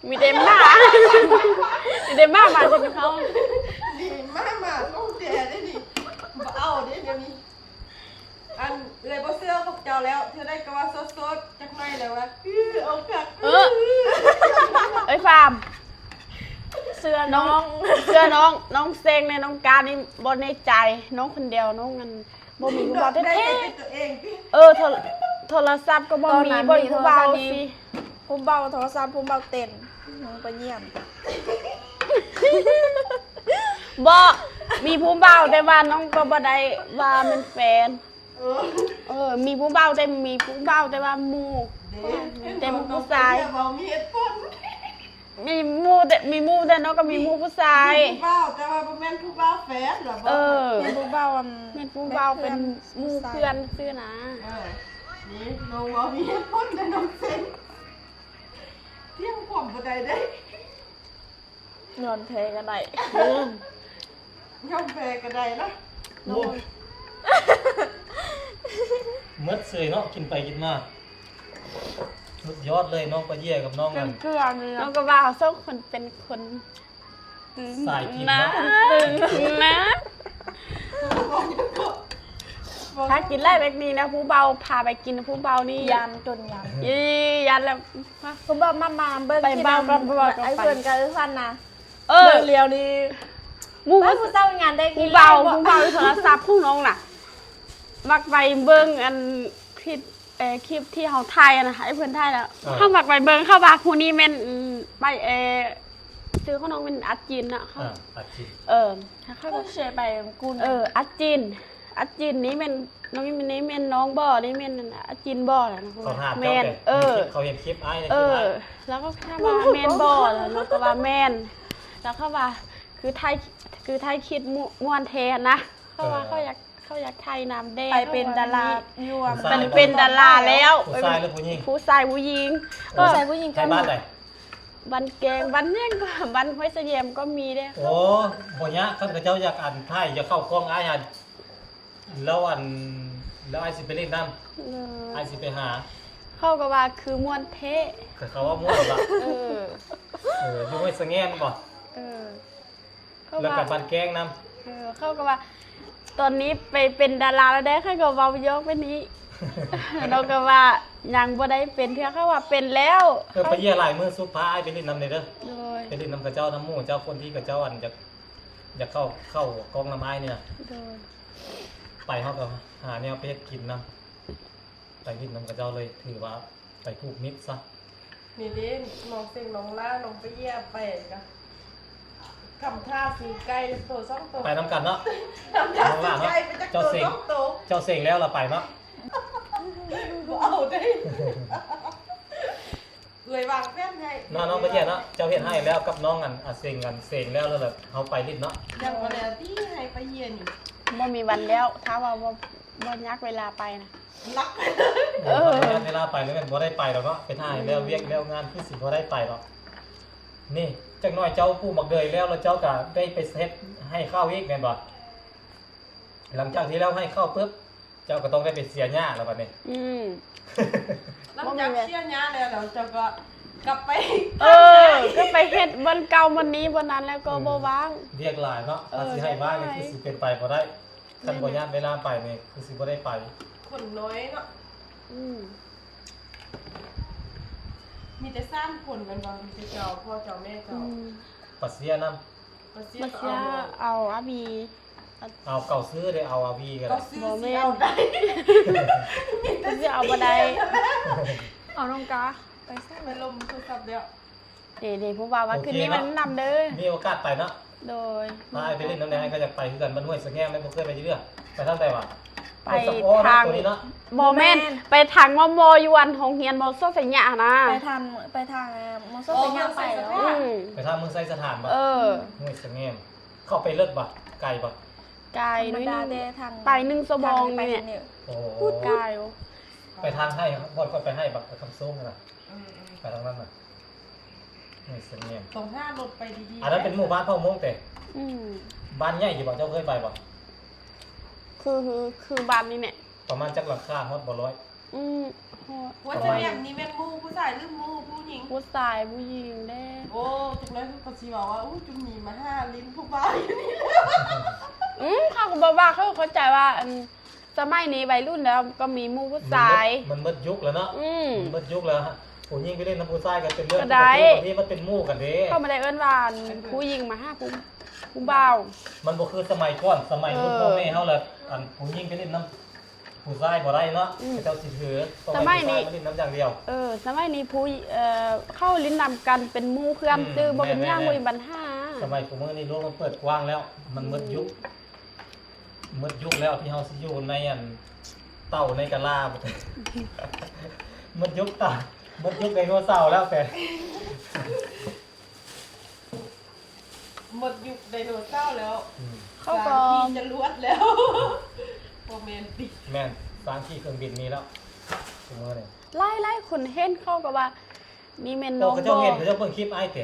ມີແຕ່ໝາ ມີແຕ່ໝາ ມີແຕ່ໝາມາກິນເຂົ້າ. ນີ້ໝາ ໝາລົງແຈເດ້ນີ້ ບໍ່ເອົາເດ້ດຽວນີ້. ອັນ ເອື້ອຍບໍ່ເຊື່ອພວກເຈົ້າແລ້ວ ເທື່ອໃດກໍວ່າໂສດໆ ຈັກໜ້ອຍແລ້ວວ່າ ອື ເອົາຄັກ ເອີ ເອີຍ ຟາມ ເຊື່ອນ້ອງ ເຊື່ອນ້ອງ ນ້ອງເສັງແດ່ ນ້ອງການນີ້ບໍ່ແນ່ໃຈ ນ້ອງຄົນດຽວ ນ້ອງ ອັນ ບໍ່ມີຜູ້ບ່າວແທ້ໆ. ເອີ ໂທ ໂທລະສັບກໍບໍ່ມີ ບໍ່ມີຜູ້ບ່າວຊິ ຜູ້ບ່າວ ໂທລະສັບ ຜູ້ບ່າວເຕັມ ນ້ອງໄປຢ້ຽມ. ບໍ່ ມີຜູ້ບ່າວ ແຕ່ວ່ານ້ອງກໍບໍ່ໄດ້ວ່າແມ່ນແຟນ. ເອີ ເອີ ມີຜູ້ບ່າວ ແຕ່ມີຜູ້ບ່າວ ແຕ່ວ່າໝູ່ ເດ້ ແຕ່ໝູ່ຜູ້ຊາຍ ເວົ້າມີເຫດຜົນ. ມີໝູ່ ແຕ່ ມີໝູ່ ແຕ່ນ້ອງກໍມີໝູ່ຜູ້ຊາຍ. ມີຜູ້ບ່າວ ແຕ່ວ່າບໍ່ແມ່ນຜູ້ບ່າວແຟນ ເອີ ມີຜູ້ບ່າວ ອັນ ແມ່ນຜູ້ບ່າວເປັນໝູ່ເພື່ອນຊື່ນະ. ເອີ ນີ້ນ້ອງເວົ້າມີເຫດຜົນເດ້ ນ້ອງເສັງ ຖຽງຄວາມບໍ່ໄດ້ເດ້. ຍ້ອນແທ້ກໍໄດ້. ອືມ ຍອມແພ້ກໍໄດ້ນະ. ໂອ້ຍ ໝົດເສີຍເນາະ ກິນໄປກິນມາ ສຸດຍອດເລີຍ ນ້ອງປາເຢ້ຍກັບນ້ອງອັນ ເກືອນີ້ ນ້ອງກໍວ່າເຮົາສອງຄົນເປັນຄົນ ສາຍກິນນະ ເນາະ ຕຶງນະ. ຖ້າກິນຫຼາຍແບບນີ້ນະ ຜູ້ບ່າວພາໄປກິນ ຜູ້ບ່າວນີ້ຢ້ານຈົນຢ້ານ ຢ້ານແລ້ວ ຜູ້ບ່າວມາ ມາເບິ່ງ ໄປເວົ້າກັບຜູ້ບ່າວ ໄອ້ເພິ່ນກັບເອື້ອຍຂວັນນະ ເອີ ເບິ່ງແລ້ວນີ້ ໝູ່ ຜູ້ສາວງານໄດ້ກິນ ຜູ້ບ່າວ ຜູ້ບ່າວໂທລະສັບຂອງນ້ອງນະ ມັກໄປເບິ່ງອັນຄລິບ ເອີ ຄລິບທີ່ເຮົາຖ່າຍນະ ໃຫ້ເພິ່ນຖ່າຍແລ້ວ ເອີ ເຮົາມັກໄປເບິ່ງ ເຂົາວ່າຜູ້ນີ້ແມ່ນ ອືມ ໄປ ເອີ ຊື່ຂອງນ້ອງແມ່ນອັດຈິນເນາະ ເອີ ອັດຈິນ ເອີ ເຂົາກໍແຊໄປກູນ ເອີ ອັດຈິນ ອັດຈິນນີ້ແມ່ນ ນ້ອງນີ້ແມ່ນນ້ອງບໍ່ ນີ້ແມ່ນອັດຈິນບໍ່ ແມ່ນ ເຂົາເຫັນຄລິບອ້າຍ ເອີ ເຂົາເຫັນຄລິບອ້າຍ ເອີ ແລ້ວກໍຖາມວ່າແມ່ນບໍ່ ແລ້ວນ້ອງກໍວ່າແມ່ນ ແລ້ວເຂົາວ່າຄືຖ່າຍ ຄືຖ່າຍຄລິບມ່ວນແທ້ນະ ເຂົາວ່າ ເອີ ເຂົາຢາກ ເຂົາຢາກຖ່າຍນຳແດ່ ໄປເປັນດາລາຢູ່ ເປັນ ເປັນດາລາແລ້ວ ຜູ້ຊາຍຫຼືຜູ້ຍິງ ຜູ້ຊາຍຜູ້ຍິງ ຜູ້ຊາຍຜູ້ຍິງ ໃນບ້ານໃດ ບ້ານແກງ ບ້ານຫຍັງກໍ ບ້ານຫ້ວຍສະແຍມກໍມີເດ້. ໂອ້ ບໍ່ຍາກ ຄັນເຂົາເຈົ້າຢາກອັນຖ່າຍ ຢາກເຂົ້າກ້ອງອ້າຍຫັ້ນ ແລ້ວອັນ ແລ້ວອ້າຍຊິໄປຫຼິ້ນນຳ ເອີ ອ້າຍຊິໄປຫາ ເຂົາກໍວ່າຄືມ່ວນແທ້ ເຂົາວ່າມ່ວນວ່າ ເອີ ເອີ ຢູ່ຫ້ວຍສະແງມບໍ່ ເອີ ແລ້ວກໍບ້ານແກງນຳ ເອີ ເຂົາກໍວ່າ ຕອນນີ້ໄປເປັນດາລາແລ້ວເດ້ ຂ້ອຍກໍເວົ້າຢອກໄປນີ້ ນ້ອງກໍວ່າຍັງບໍ່ໄດ້ເປັນເທື່ອ ເຂົາວ່າເປັນແລ້ວ ເອີ ໄປເຢ້ຍຫຼາຍມື້ສຸດ ພາອ້າຍໄປຫຼິ້ນນຳແດ່ເດີ ໂດຍ ໄປຫຼິ້ນນຳເຂົາເຈົ້າ ນຳໝູ່ເຈົ້າ ຄົນທີ່ເຂົາເຈົ້າອັນຢາກ ຢາກເຂົ້າ ເຂົ້າກ້ອງນຳອ້າຍນີ້ນະ ໂດຍ ໄປເຮົາກໍຫາແນວໄປເຮັດກິນນຳ ໄປຫຼິ້ນນຳເຂົາເຈົ້າເລີຍ ຖືວ່າໄປຜູກມິດຊະ. ນີ້ເດ້ ນ້ອງເສັງ ນ້ອງຫຼ້າ ນ້ອງປະເຢ້ຍໄປກະ ກຳທ່າຊື້ໄກ່ໂຕສອງໂຕ ໄປນຳກັນເນາະ ກຳທ່າຊື້ໄກ່ໄປຈັກໂຕສອງໂຕ ເຈົ້າເສັງແລ້ວລະໄປເນາະ ບໍ່ເອົາເດ້ ເອື້ອຍວາງແຜນໃຫ້ເນາະ ນ້ອງປະເຢ້ຍເນາະ ເຈົ້າເຮັດໃຫ້ແລ້ວກັບນ້ອງອັນ ອາເສັງ ອັນເສັງແລ້ວ ແລ້ວເຮົາໄປຫຼິ້ນເນາະ ຍັງບໍ່ແລ້ວຕິ ໃຫ້ປະເຢ້ຍນີ້ ບໍ່ມີວັນແລ້ວ ຖ້າວ່າບໍ່ ບໍ່ຍາກເວລາໄປນະ ລັກໄປເລີຍ ເອີ ເວລາໄປແລ້ວແມ່ນບໍ່ໄດ້ໄປດອກເນາະ ໄປຖ່າຍແລ້ວ ອືມ ວຽກແລ້ວງານຄືຊິບໍ່ໄດ້ໄປດອກ. ນີ້ ຈັກໜ້ອຍເຈົ້າປູກໝາກເດືອຍແລ້ວ ແລ້ວເຈົ້າກະໄດ້ໄປເຮັດໄຮ່ເຂົ້າອີກແມ່ນບໍ່? ຫຼັງຈາກທີ່ແລ້ວໄຮ່ເຂົ້າປຶບ ເຈົ້າກໍຕ້ອງໄດ້ໄປເສຍຫຍ້າແລ້ວບັດນີ້ ອືມ ຫຼັງຈາກເສຍຫຍ້າແລ້ວ ແລ້ວເຈົ້າກໍກັບໄປ ເອີ ກໍໄປເຮັດບ່ອນເກົ່າບ່ອນນີ້ບ່ອນນັ້ນ ແລ້ວກໍ ອືມ ບໍ່ວ່າງ ວຽກຫຼາຍເນາະ ເອີ ຖ້າຊິໃຫ້ວ່າງນີ້ ວຽກຫຼາຍ ຄືຊິເປັນໄປບໍ່ໄດ້. ຄັນບໍ່ຍາດເວລາໄປນີ້ຄືຊິບໍ່ໄດ້ໄປ ຄົນນ້ອຍເນາະ ອືມ ມີແຕ່ສາມຄົນແມ່ນບໍ່? ມີແຕ່ເຈົ້າ ພໍ່ເຈົ້າ ແມ່ເຈົ້າ ອືມ ປາເຊຍນຳ ປາເຊຍ ປາເຊຍເອົາ ເອົາອາວີ ເອົາເກົາຊື້ເດ້ ເອົາອາວີກໍໄດ້ ບໍ່ແມ່ນ ເອົາໄດ້ ປາເຊຍເອົາບໍ່ໄດ້ ເອົານ້ອງກາ ໄປໃສ ໄປລົມໂທລະສັບແລ້ວ. ເດໆ ຜູ້ບ່າວວ່າຄືນນີ້ມານຳເດີ ມີໂອກາດໄປເນາະ ໂດຍ ພາອ້າຍໄປຫຼິ້ນນຳແດ່ ອ້າຍກໍຢາກໄປຄືກັນ ບ້ານຫ້ວຍສະແງມ ບໍ່ເຄີຍໄປຈັກເທື່ອ ໄປທາງໃດຫວາ? ໄປທາງ ບໍ່ແມ່ນ ໄປທາງມໍ່ໆ ຢູ່ອັນໂຮງຮຽນມໍ່ຊອກໄຊຍະຫັ້ນນະ ໄປທາງ ໄປທາງມໍ່ຊອກໄຊຍະ ໄປ ອືມ ໄປທາງເມືອງໄຊສະຖານບໍ່? ເອີ ຫ້ວຍສະແງມ ເຂົ້າໄປເລິກບໍ່? ໄກບໍ່? ໄກໜ້ອຍໜຶ່ງ ໄປໜຶ່ງຊົ່ວໂມງນີ້ແຫຼະ ໂອ້ ໄກ ໄປທາງໄຮ່ ບ່ອນຂ້ອຍໄປໄຮ່ບັກຄຳໂຊງຫັ້ນນະ ອືມໆ ໄປທາງນັ້ນນະ ຫ້ວຍສະແງມ ຕ້ອງຫາລົດໄປດີໆ ອັນນັ້ນເປັນໝູ່ບ້ານເຜົ່າມົ້ງເຕະ ອືມ ບ້ານໃຫຍ່ຢູ່ບໍ່? ເຈົ້າເຄີຍໄປບໍ່? ຄື ຄື ຄືບ້ານນີ້ແຫຼະ ປະມານຈັກຫຼັງຄາ ຮອດບໍ່ຮ້ອຍ? ອືມ ຮອດ ຫ້ວຍສະແງມນີ້ແມ່ນໝູ່ຜູ້ຊາຍ ຫຼື ໝູ່ຜູ້ຍິງ? ຜູ້ຊາຍຜູ້ຍິງເດ້ ໂອ້ ຈັກໜ້ອຍເຂົາຊິເວົ້າວ່າ ໂອ້ ຈຸມມີມາຫາຫຼິ້ນຜູ້ບ່າວຢູ່ນີ້ແລ້ວ ອືມ ເຂົາກໍບໍ່ວ່າ ເຂົາເຂົ້າໃຈວ່າ ອັນ ສະໄໝນີ້ໄວລຸ້ນແລ້ວກໍມີໝູ່ຜູ້ຊາຍ ມັນໝົດ ມັນໝົດຍຸກແລ້ວເນາະ ອືມ ມັນໝົດຍຸກແລ້ວ ຜູ້ຍິງໄປຫຼິ້ນນຳຜູ້ຊາຍກໍເປັນເລື່ອງ ກໍໄດ້ ບາງທີມັນເປັນໝູ່ກັນເດ້ ເຂົາບໍ່ໄດ້ເອີ້ນວ່າ ອັນ ຜູ້ຍິງມາຫາຜູ້ ຜູ້ບ່າວ ມັນບໍ່ຄືສະໄໝກ່ອນ ສະໄໝ ເອີ ລຸ້ນພໍ່ແມ່ເຮົາລະ ອັນ ຜູ້ຍິງໄປຫຼິ້ນນຳຜູ້ຊາຍບໍ່ໄດ້ເນາະ ອືມ ເຂົາເຈົ້າຊິຖື ສະໄໝນີ້ ມາຫຼິ້ນນຳຢ່າງດຽວ ເອີ ສະໄໝນີ້ຜູ້ ເອີ ເຂົາຫຼິ້ນນຳກັນເປັນໝູ່ເພື່ອນ ອືມ ຊື່ ບໍ່ເປັນຫຍັງ ແມ່ນໆ ບໍ່ມີບັນຫາ ສະໄໝຄູ່ມື້ນີ້ໂລກມັນເປີດກວ້າງແລ້ວ ມັນໝົດຍຸກ ອືມ ໝົດຍຸກແລ້ວທີ່ເຮົາຊິຢູ່ໃນອັນເຕົ່າໃນກະລາ ໝົດຍຸກເຕົ່າ ໝົດຍຸກໄດໂນເສົາແລ້ວແຕ່ ໝົດຍຸກໄດໂນເສົາແລ້ວ ອືມ ເຂົາກໍ ສ້າງຂີ່ຈະລວດແລ້ວ ບໍ່ແມ່ນຕິ ແມ່ນ ສ້າງຂີ່ເຄື່ອງບິນມີແລ້ວ ຊຸມື້ນີ້ ຫຼາຍໆຄົນເຫັນເຂົາກໍວ່າ ນີ້ແມ່ນນ້ອງ ເຂົາເຈົ້າເຫັນ ບໍ່ ເຂົາເຈົ້າເບິ່ງຄລິບອ້າຍເຕະ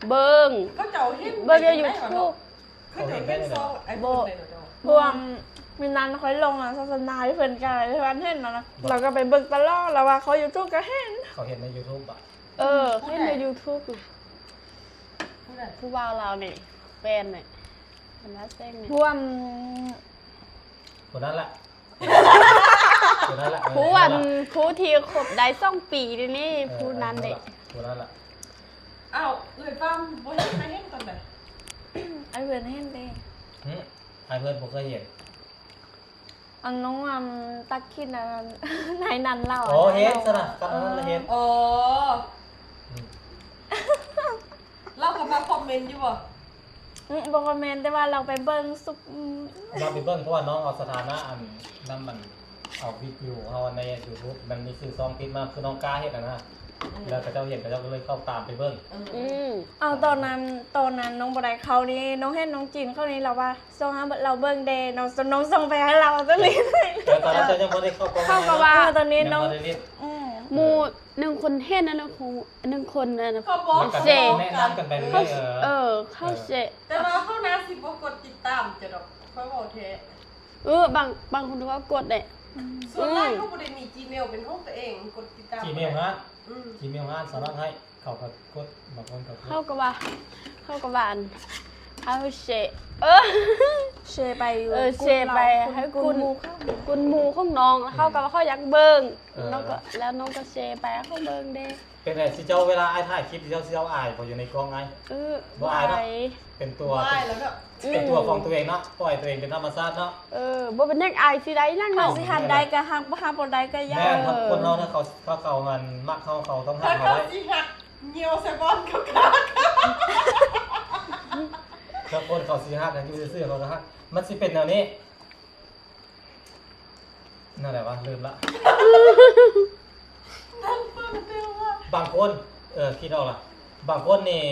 ເບິ່ງ ເຂົາເຈົ້າເຫັນ ເບິ່ງຢູ່ຢູທູບ ເຂົ ເຂົາເຫັນໄດ້ແນວໃດ? ບໍ່ ພວກມີນານຂ້ອຍລົງອະ ສາສະໜາໃຫ້ເພິ່ນກະເພິ່ນເຫັນນະ ລາວກະໄປເບິ່ງຕະຫຼອດ ລາວວ່າເຂົ້າຢູທູບກະເຫັນ ເຂົາເຫັນໃນຢູທູບບະ? ເອີ ເຫັນໃນຢູທູບ ຜູ້ບ່າວລາວນີ້ ແຟນນີ້ ເພິ່ນວ່າເສັງນີ້ ພວກ ຜູ້ນັ້ນລະ ຜູ້ນັ້ນລະ ເອີ ຜູ້ອັນ ຜູ້ທີ່ຄົບໄດ້ສອງປີນີ້ ເອີ ຜູ້ນັ້ນເດ້ ຜູ້ນັ້ນລະ ອ້າວ ເອື້ອຍປ້າມບໍ່ເຫັນ ໃຜເຫັນຕອນໃດ? ອ້າຍເພິ່ນເຫັນເດ້ ຫື ອ້າຍເພິ່ນບໍ່ເຄີຍເຫັນ ອັນນ້ອງ ອັນ ຕັກຂີດອັນນັ້ນ ໃນນັ້ນລາວ ອໍ ເຫັນຊັ້ນນະ ຄັນອັນນັ້ນລະເຫັນ ອໍ ອືມ ລາວກະມາຄອມເມັນຢູ່ບໍ່? ອື ບໍ່ຄອມເມັນ ແຕ່ວ່າລາວໄປເບິ່ງສຸກ ອືມ ລາວໄປເບິ່ງ ເພາະວ່ານ້ອງເອົາສະຖານະອັນນຳ ອັນ ເອົາວິດີໂອເຮົາໃນຢູທູບ ມັນມີຊື່ຊ່ອງຕິດມາ ຄືນ້ອງກ້າເຮັດຫັ້ນນະ ອືມ ແລ້ວເຂົາເຈົ້າເຫັນ ເຂົາເຈົ້າກະເລີຍເຂົ້າຕາມໄປເບິ່ງ ອືມ ອືມ ເອົາ ຕອນນັ້ນ ຕອນນັ້ນນ້ອງບໍ່ໄດ້ເຂົ້ານີ້ ນ້ອງເຫັນນ້ອງຈີນເຂົ້ານີ້ ລາວວ່າ ສົ່ງໃຫ້ລາວເບິ່ງແດ່ ນ້ອງ ນ້ອງສົ່ງໄປໃຫ້ລາວ ຕອນນີ້ ເອີ ຕອນນັ້ນເຈົ້າຍັງບໍ່ໄດ້ເຂົ້າກ້ອງ ເຂົາກະວ່າ ເອີ ຕອນນີ້ນ້ອງ ຍັງບໍ່ໄດ້ຫຼິ້ນ ອືມ ໝູ່ໜຶ່ງຄົນເຫັນ ອັນໜຶ່ງຄົນ ໜຶ່ງຄົນ ອັນ ເຂົາບອກ ເຊ ແນະນຳກັນໄປເລື້ອຍ ເອີ ເອີ ເຂົາເຊ ແຕ່ວ່າເຂົາໜ້າຊິບໍ່ກົດຕິດຕາມເຈົ້າດອກ ຂ້ອຍເວົ້າແທ້ ເອີ ບາງ ບາງຄົນກະກົດເດ້ ອືມ ສ່ວນຫຼາຍເຂົາບໍ່ໄດ້ມີຈີເມວເປັນຂອງຕົວເອງ ກົດຕິດຕາມ ຈີເມວຫັ້ນ ອືມ ຈີເມວຫັ້ນສາມາດໃຫ້ ເຂົາກະກົດ ບາງຄົນກະກົດ ເຂົາກະວ່າ ເຂົາກະວ່າອັນ ເຮົາເຊ ເອີ ເຊໄປຢູ່ ເອີ ກຸນເຊໄປໃຫ້ກຸນ ກຸນໝູ່ຂອງ ກຸນໝູ່ຂອງນ້ອງ ແລ້ວເຂົາກະວ່າເຂົາຢາກເບິ່ງ ເອີ ນ້ອງກະ ແລ້ວນ້ອງກະເຊໄປໃຫ້ເຂົາເບິ່ງເດ້ ເປັນໃດຊິເຈົ້າ ເວລາອ້າຍຖ່າຍຄລິບ ເຈົ້າ ເຈົ້າອາຍບໍ່ ຢູ່ໃນກ້ອງອ້າຍ? ເອີ ບໍ່ອາຍເນາະ ບໍ່ອາຍ ເປັນຕົວ ບໍ່ອາຍແລ້ວເນາະ ອືມ ເປັນຕົວຂອງຕົວເອງເນາະ ປ່ອຍຕົວເອງເປັນທຳມະຊາດເນາະ ເອີ ບໍ່ເປັນຫຍັງ ອາຍຊິໄດ້ຫຍັງເນາະ ເຮົາຊິຮັກໄດ້ກະຮັກ ບໍ່ຮັກບໍ່ໄດ້ກະຢ່າ ແມ່ນ ເອີ ຄົນເຮົານະ ເຂົາ ເຂົາ ເຂົາມັກເຮົາ ເຂົາຕ້ອງຮັກເຮົາໄດ້ ເຂົາຊິຮັກ ຍ່ຽວໃສ່ບ່ອນເຂົາກະ ຖ້າຄົນເຂົາຊິຮັກ ຢູ່ຊື່ໆ ເຂົາກະຮັກ ມັນຊິເປັນແນວນີ້ ແນວໃດວະ ລືມລະ ບາງຄົນ ເອີ ຄິດອອກລະ ບາງຄົນນີ້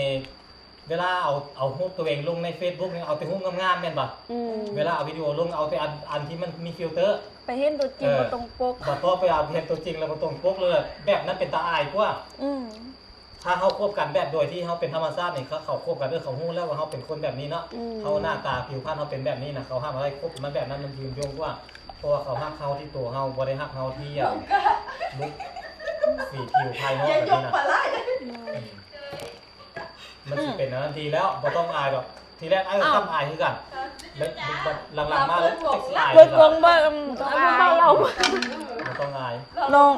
ເວລາເອົາ ເອົາຮູບຕົວເອງລົງໃນເຟສບຸກນີ້ ເອົາແຕ່ຮູບງາມໆ ແມ່ນບໍ່? ອືມ ເວລາເອົາວິດີໂອລົງ ເອົາແຕ່ອັນ ອັນທີ່ມັນມີຟິວເຕີ ໄປເຫັນຕົວຈິງ ເອີ ບໍ່ຕົງປົກ ບາດພໍໄປເອົາເຫັນຕົວຈິງແລ້ວບໍ່ຕົງປົກເລີຍ ແບບນັ້ນເປັນຕາອາຍກວ່າ ອືມ ຖ້າເຮົາຄົບກັນແບບໂດຍທີ່ເຮົາເປັນທຳມະຊາດນີ້ ເຂົາ ເຂົາຄົບກັນ ເອີ ເຂົາຮູ້ແລ້ວວ່າເຮົາເປັນຄົນແບບນີ້ເນາະ ອືມ ເຮົາໜ້າຕາຜິວພັນເຮົາເປັນແບບນີ້ນະ ເຂົາຮັກເຮົາໄດ້ ຄົບມາແບບນັ້ນມັນຍືນຍົງກວ່າ ເພາະວ່າເຂົາຮັກເຮົາທີ່ຕົວເຮົາ ບໍ່ໄດ້ຮັກເຮົາທີ່ ລຸກສີຜິວພາຍນອກແບບນີ້ນະ ອືມ ມັນຊິເປັນອັນນັ້ນດີແລ້ວ ບໍ່ຕ້ອງອາຍດອກ ທີແລກອ້າຍກະຄ້ຳອາຍຄືກັນ ແລ້ວຫຼັງໆມາແລ້ວຈັກຊິອາຍ ເບິ່ງ ເບິ່ງ ເບິ່ງ ເບິ່ງ ເວົ້າ ບໍ່ຕ້ອງອາຍ ນ້ອງ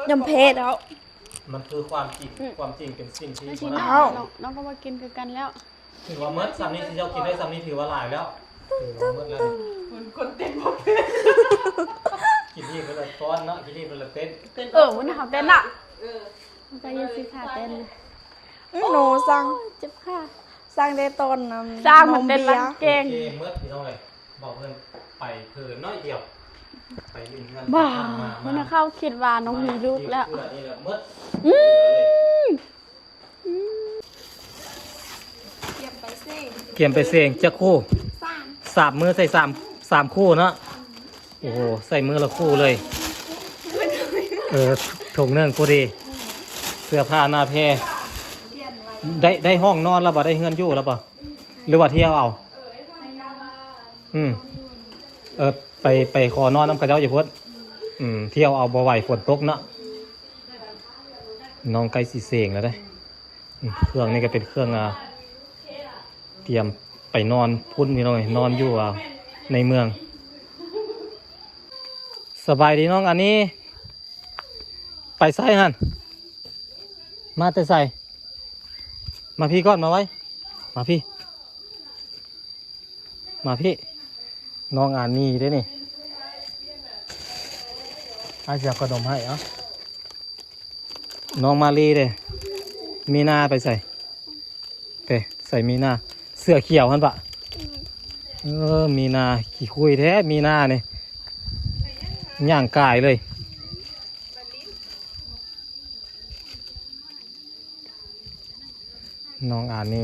ຍອມແພ້ແລ້ວ ມັນຄືຄວາມຈິງ ອືມ ຄວາມຈິງເປັນສິ່ງທີ່ບໍ່ໜ້າອາຍ ນ້ອງ ນ້ອງກະມາກິນຄືກັນແລ້ວ ຖືວ່າໝົດ ສ່ຳນີ້ທີ່ເຈົ້າກິນໄດ້ສ່ຳນີ້ຖືວ່າຫຼາຍແລ້ວ ຖືວ່າໝົດແລ້ວ ຄົນ ຄົນເຕັ້ນບໍ່ເປັນ ກິນອີກເພິ່ນລະຟ້ອນເນາະ ກິນອີກເພິ່ນລະເຕັ້ນ ເອີ ມື້ນີ້ເຮົາເຕັ້ນເນາະ ເອີ ມັນກະເຮັດຊິທ່າເຕັ້ນ ອື ໂນ ສ້າງ ເຈັບຂາ ສ້າງໄດ້ຕອນນຳ ສ້າງມັນເຕັ້ນຫຼັງແກງ ໂອເຄ ໝົດພີ່ນ້ອງເອີຍ ບອກເພິ່ນໄປເພີນໜ້ອຍດຽວ ໄປຫຼິ້ນເຮືອນ ບ້າ ມາ ມັນເຂົ້າຄິດວ່ານ້ອງມີລູກແລ້ວ ອືມ ອືມ ກຽມໄປເສັງ ກຽມໄປເສັງຈັກຄູ່ ສາມ ສາມມື້ໃສ່ສາມ ສາມຄູ່ເນາະ ໂອ້ໂຫ ໃສ່ມື້ລະຄູ່ເລີຍ ເອີ ຖົງໜຶ່ງພໍດີ ເສື້ອຜ້າໜ້າແພ ໄດ້ ໄດ້ຫ້ອງນອນລະບໍ່ ໄດ້ເຮືອນຢູ່ລະບໍ່ ຫຼືວ່າທ່ຽວເອົາ ອືມ ເອີ ໄປ ໄປຂໍນອນນຳເຂົາເຈົ້າຢູ່ພຸ້ນ ອືມ ທ່ຽວເອົາບໍ່ໄຫວຝົນຕົກເນາະ ນ້ອງໃກ້ຊິເສັງແລ້ວເດ້ ອືມ ເຄື່ອງນີ້ກະເປັນເຄື່ອງ ອາ ຕຽມໄປນອນພຸ້ນພີ່ນ້ອງເອີຍ ນອນຢູ່ ອາ ໃນເມືອງ ສະບາຍດີນ້ອງອັນນີ້ ໄປໃສຫັ້ນ ມາແຕ່ໃສ ມາພີ້ກ່ອນ ມາໄວ ມາພີ້ ມາພີ້ ນ້ອງອານີເດ້ນີ້ ອ້າຍຊິເອົາຂະໜົມໃຫ້ ເອົາ ນ້ອງມາລີເດ້ ມີນາໄປໃສ ເດ້ ໃສ່ມີນາ ເສື້ອຂຽວຫັ້ນປະ ເອີ ມີນາ ຂີ້ຄຸຍແທ້ ມີນານີ້ ຍ່າງກາຍເລີຍ ນ້ອງອານີ.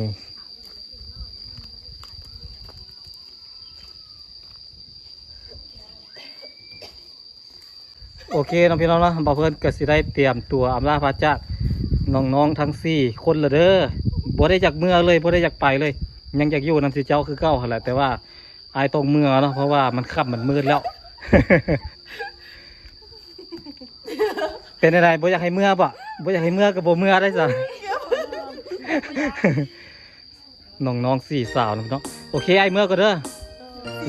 ໂອເຄເນາະພີ່ນ້ອງເນາະ ບ່າວເພິ່ນກະຊິໄດ້ຕຽມຕົວອຳລາພາຈາກນ້ອງໆທັງສີ່ຄົນລະເດີ ບໍ່ໄດ້ຢາກເມືອເລີຍ ບໍ່ໄດ້ຢາກໄປເລີຍ ຍັງຢາກຢູ່ນຳຊິເຈົ້າຄືເກົ່າຫັ້ນແຫຼະ ແຕ່ວ່າອ້າຍຕ້ອງເມືອເນາະ ເພາະວ່າມັນຄ່ຳມັນມືດແລ້ວ. ເປັນຈັ່ງໃດ ບໍ່ຢາກໃຫ້ເມືອບໍ່? ບໍ່ຢາກໃຫ້ເມືອກໍບໍ່ເມືອໄດ້ຊະ. ນ້ອງໆ ສີ່ສາວເນາະ ໂອເຄ ອ້າຍເມືອກ່ອນເດີ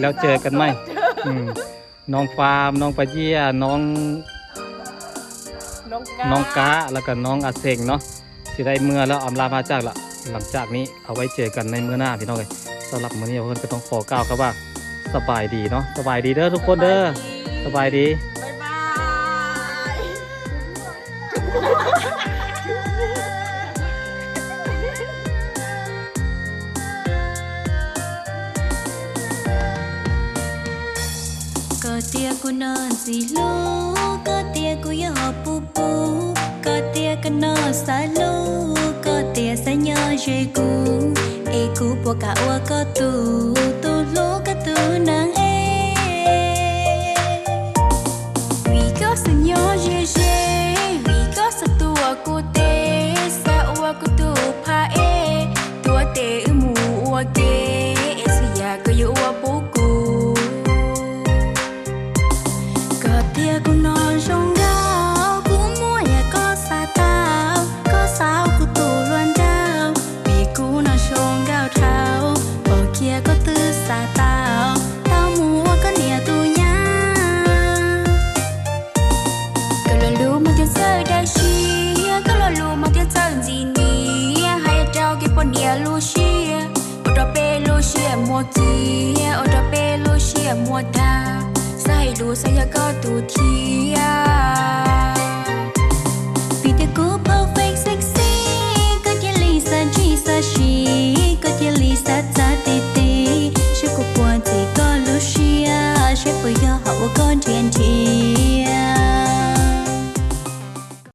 ແລ້ວເຈີກັນໃໝ່. ອືມ ນ້ອງຟາມ ນ້ອງປາເຢ້ຍ ນ້ອງ ນ້ອງກາ ນ້ອງກາ ແລ້ວກໍນ້ອງອາເສັງເນາະ ຊິໄດ້ເມືອແລ້ວ ອຳລາພາຈາກລະ. ຫຼັງຈາກນີ້ເອົາໄວ້ເຈີກັນໃນມື້ໜ້າພີ່ນ້ອງເອີຍ. ສຳລັບມື້ນີ້ເພິ່ນກໍຕ້ອງຂໍກ່າວຄຳວ່າ ສະບາຍດີເນາະ ສະບາຍດີເດີທຸກຄົນເດີ ສະບາຍດີ ສະບາຍດີ ບາຍບາຍ.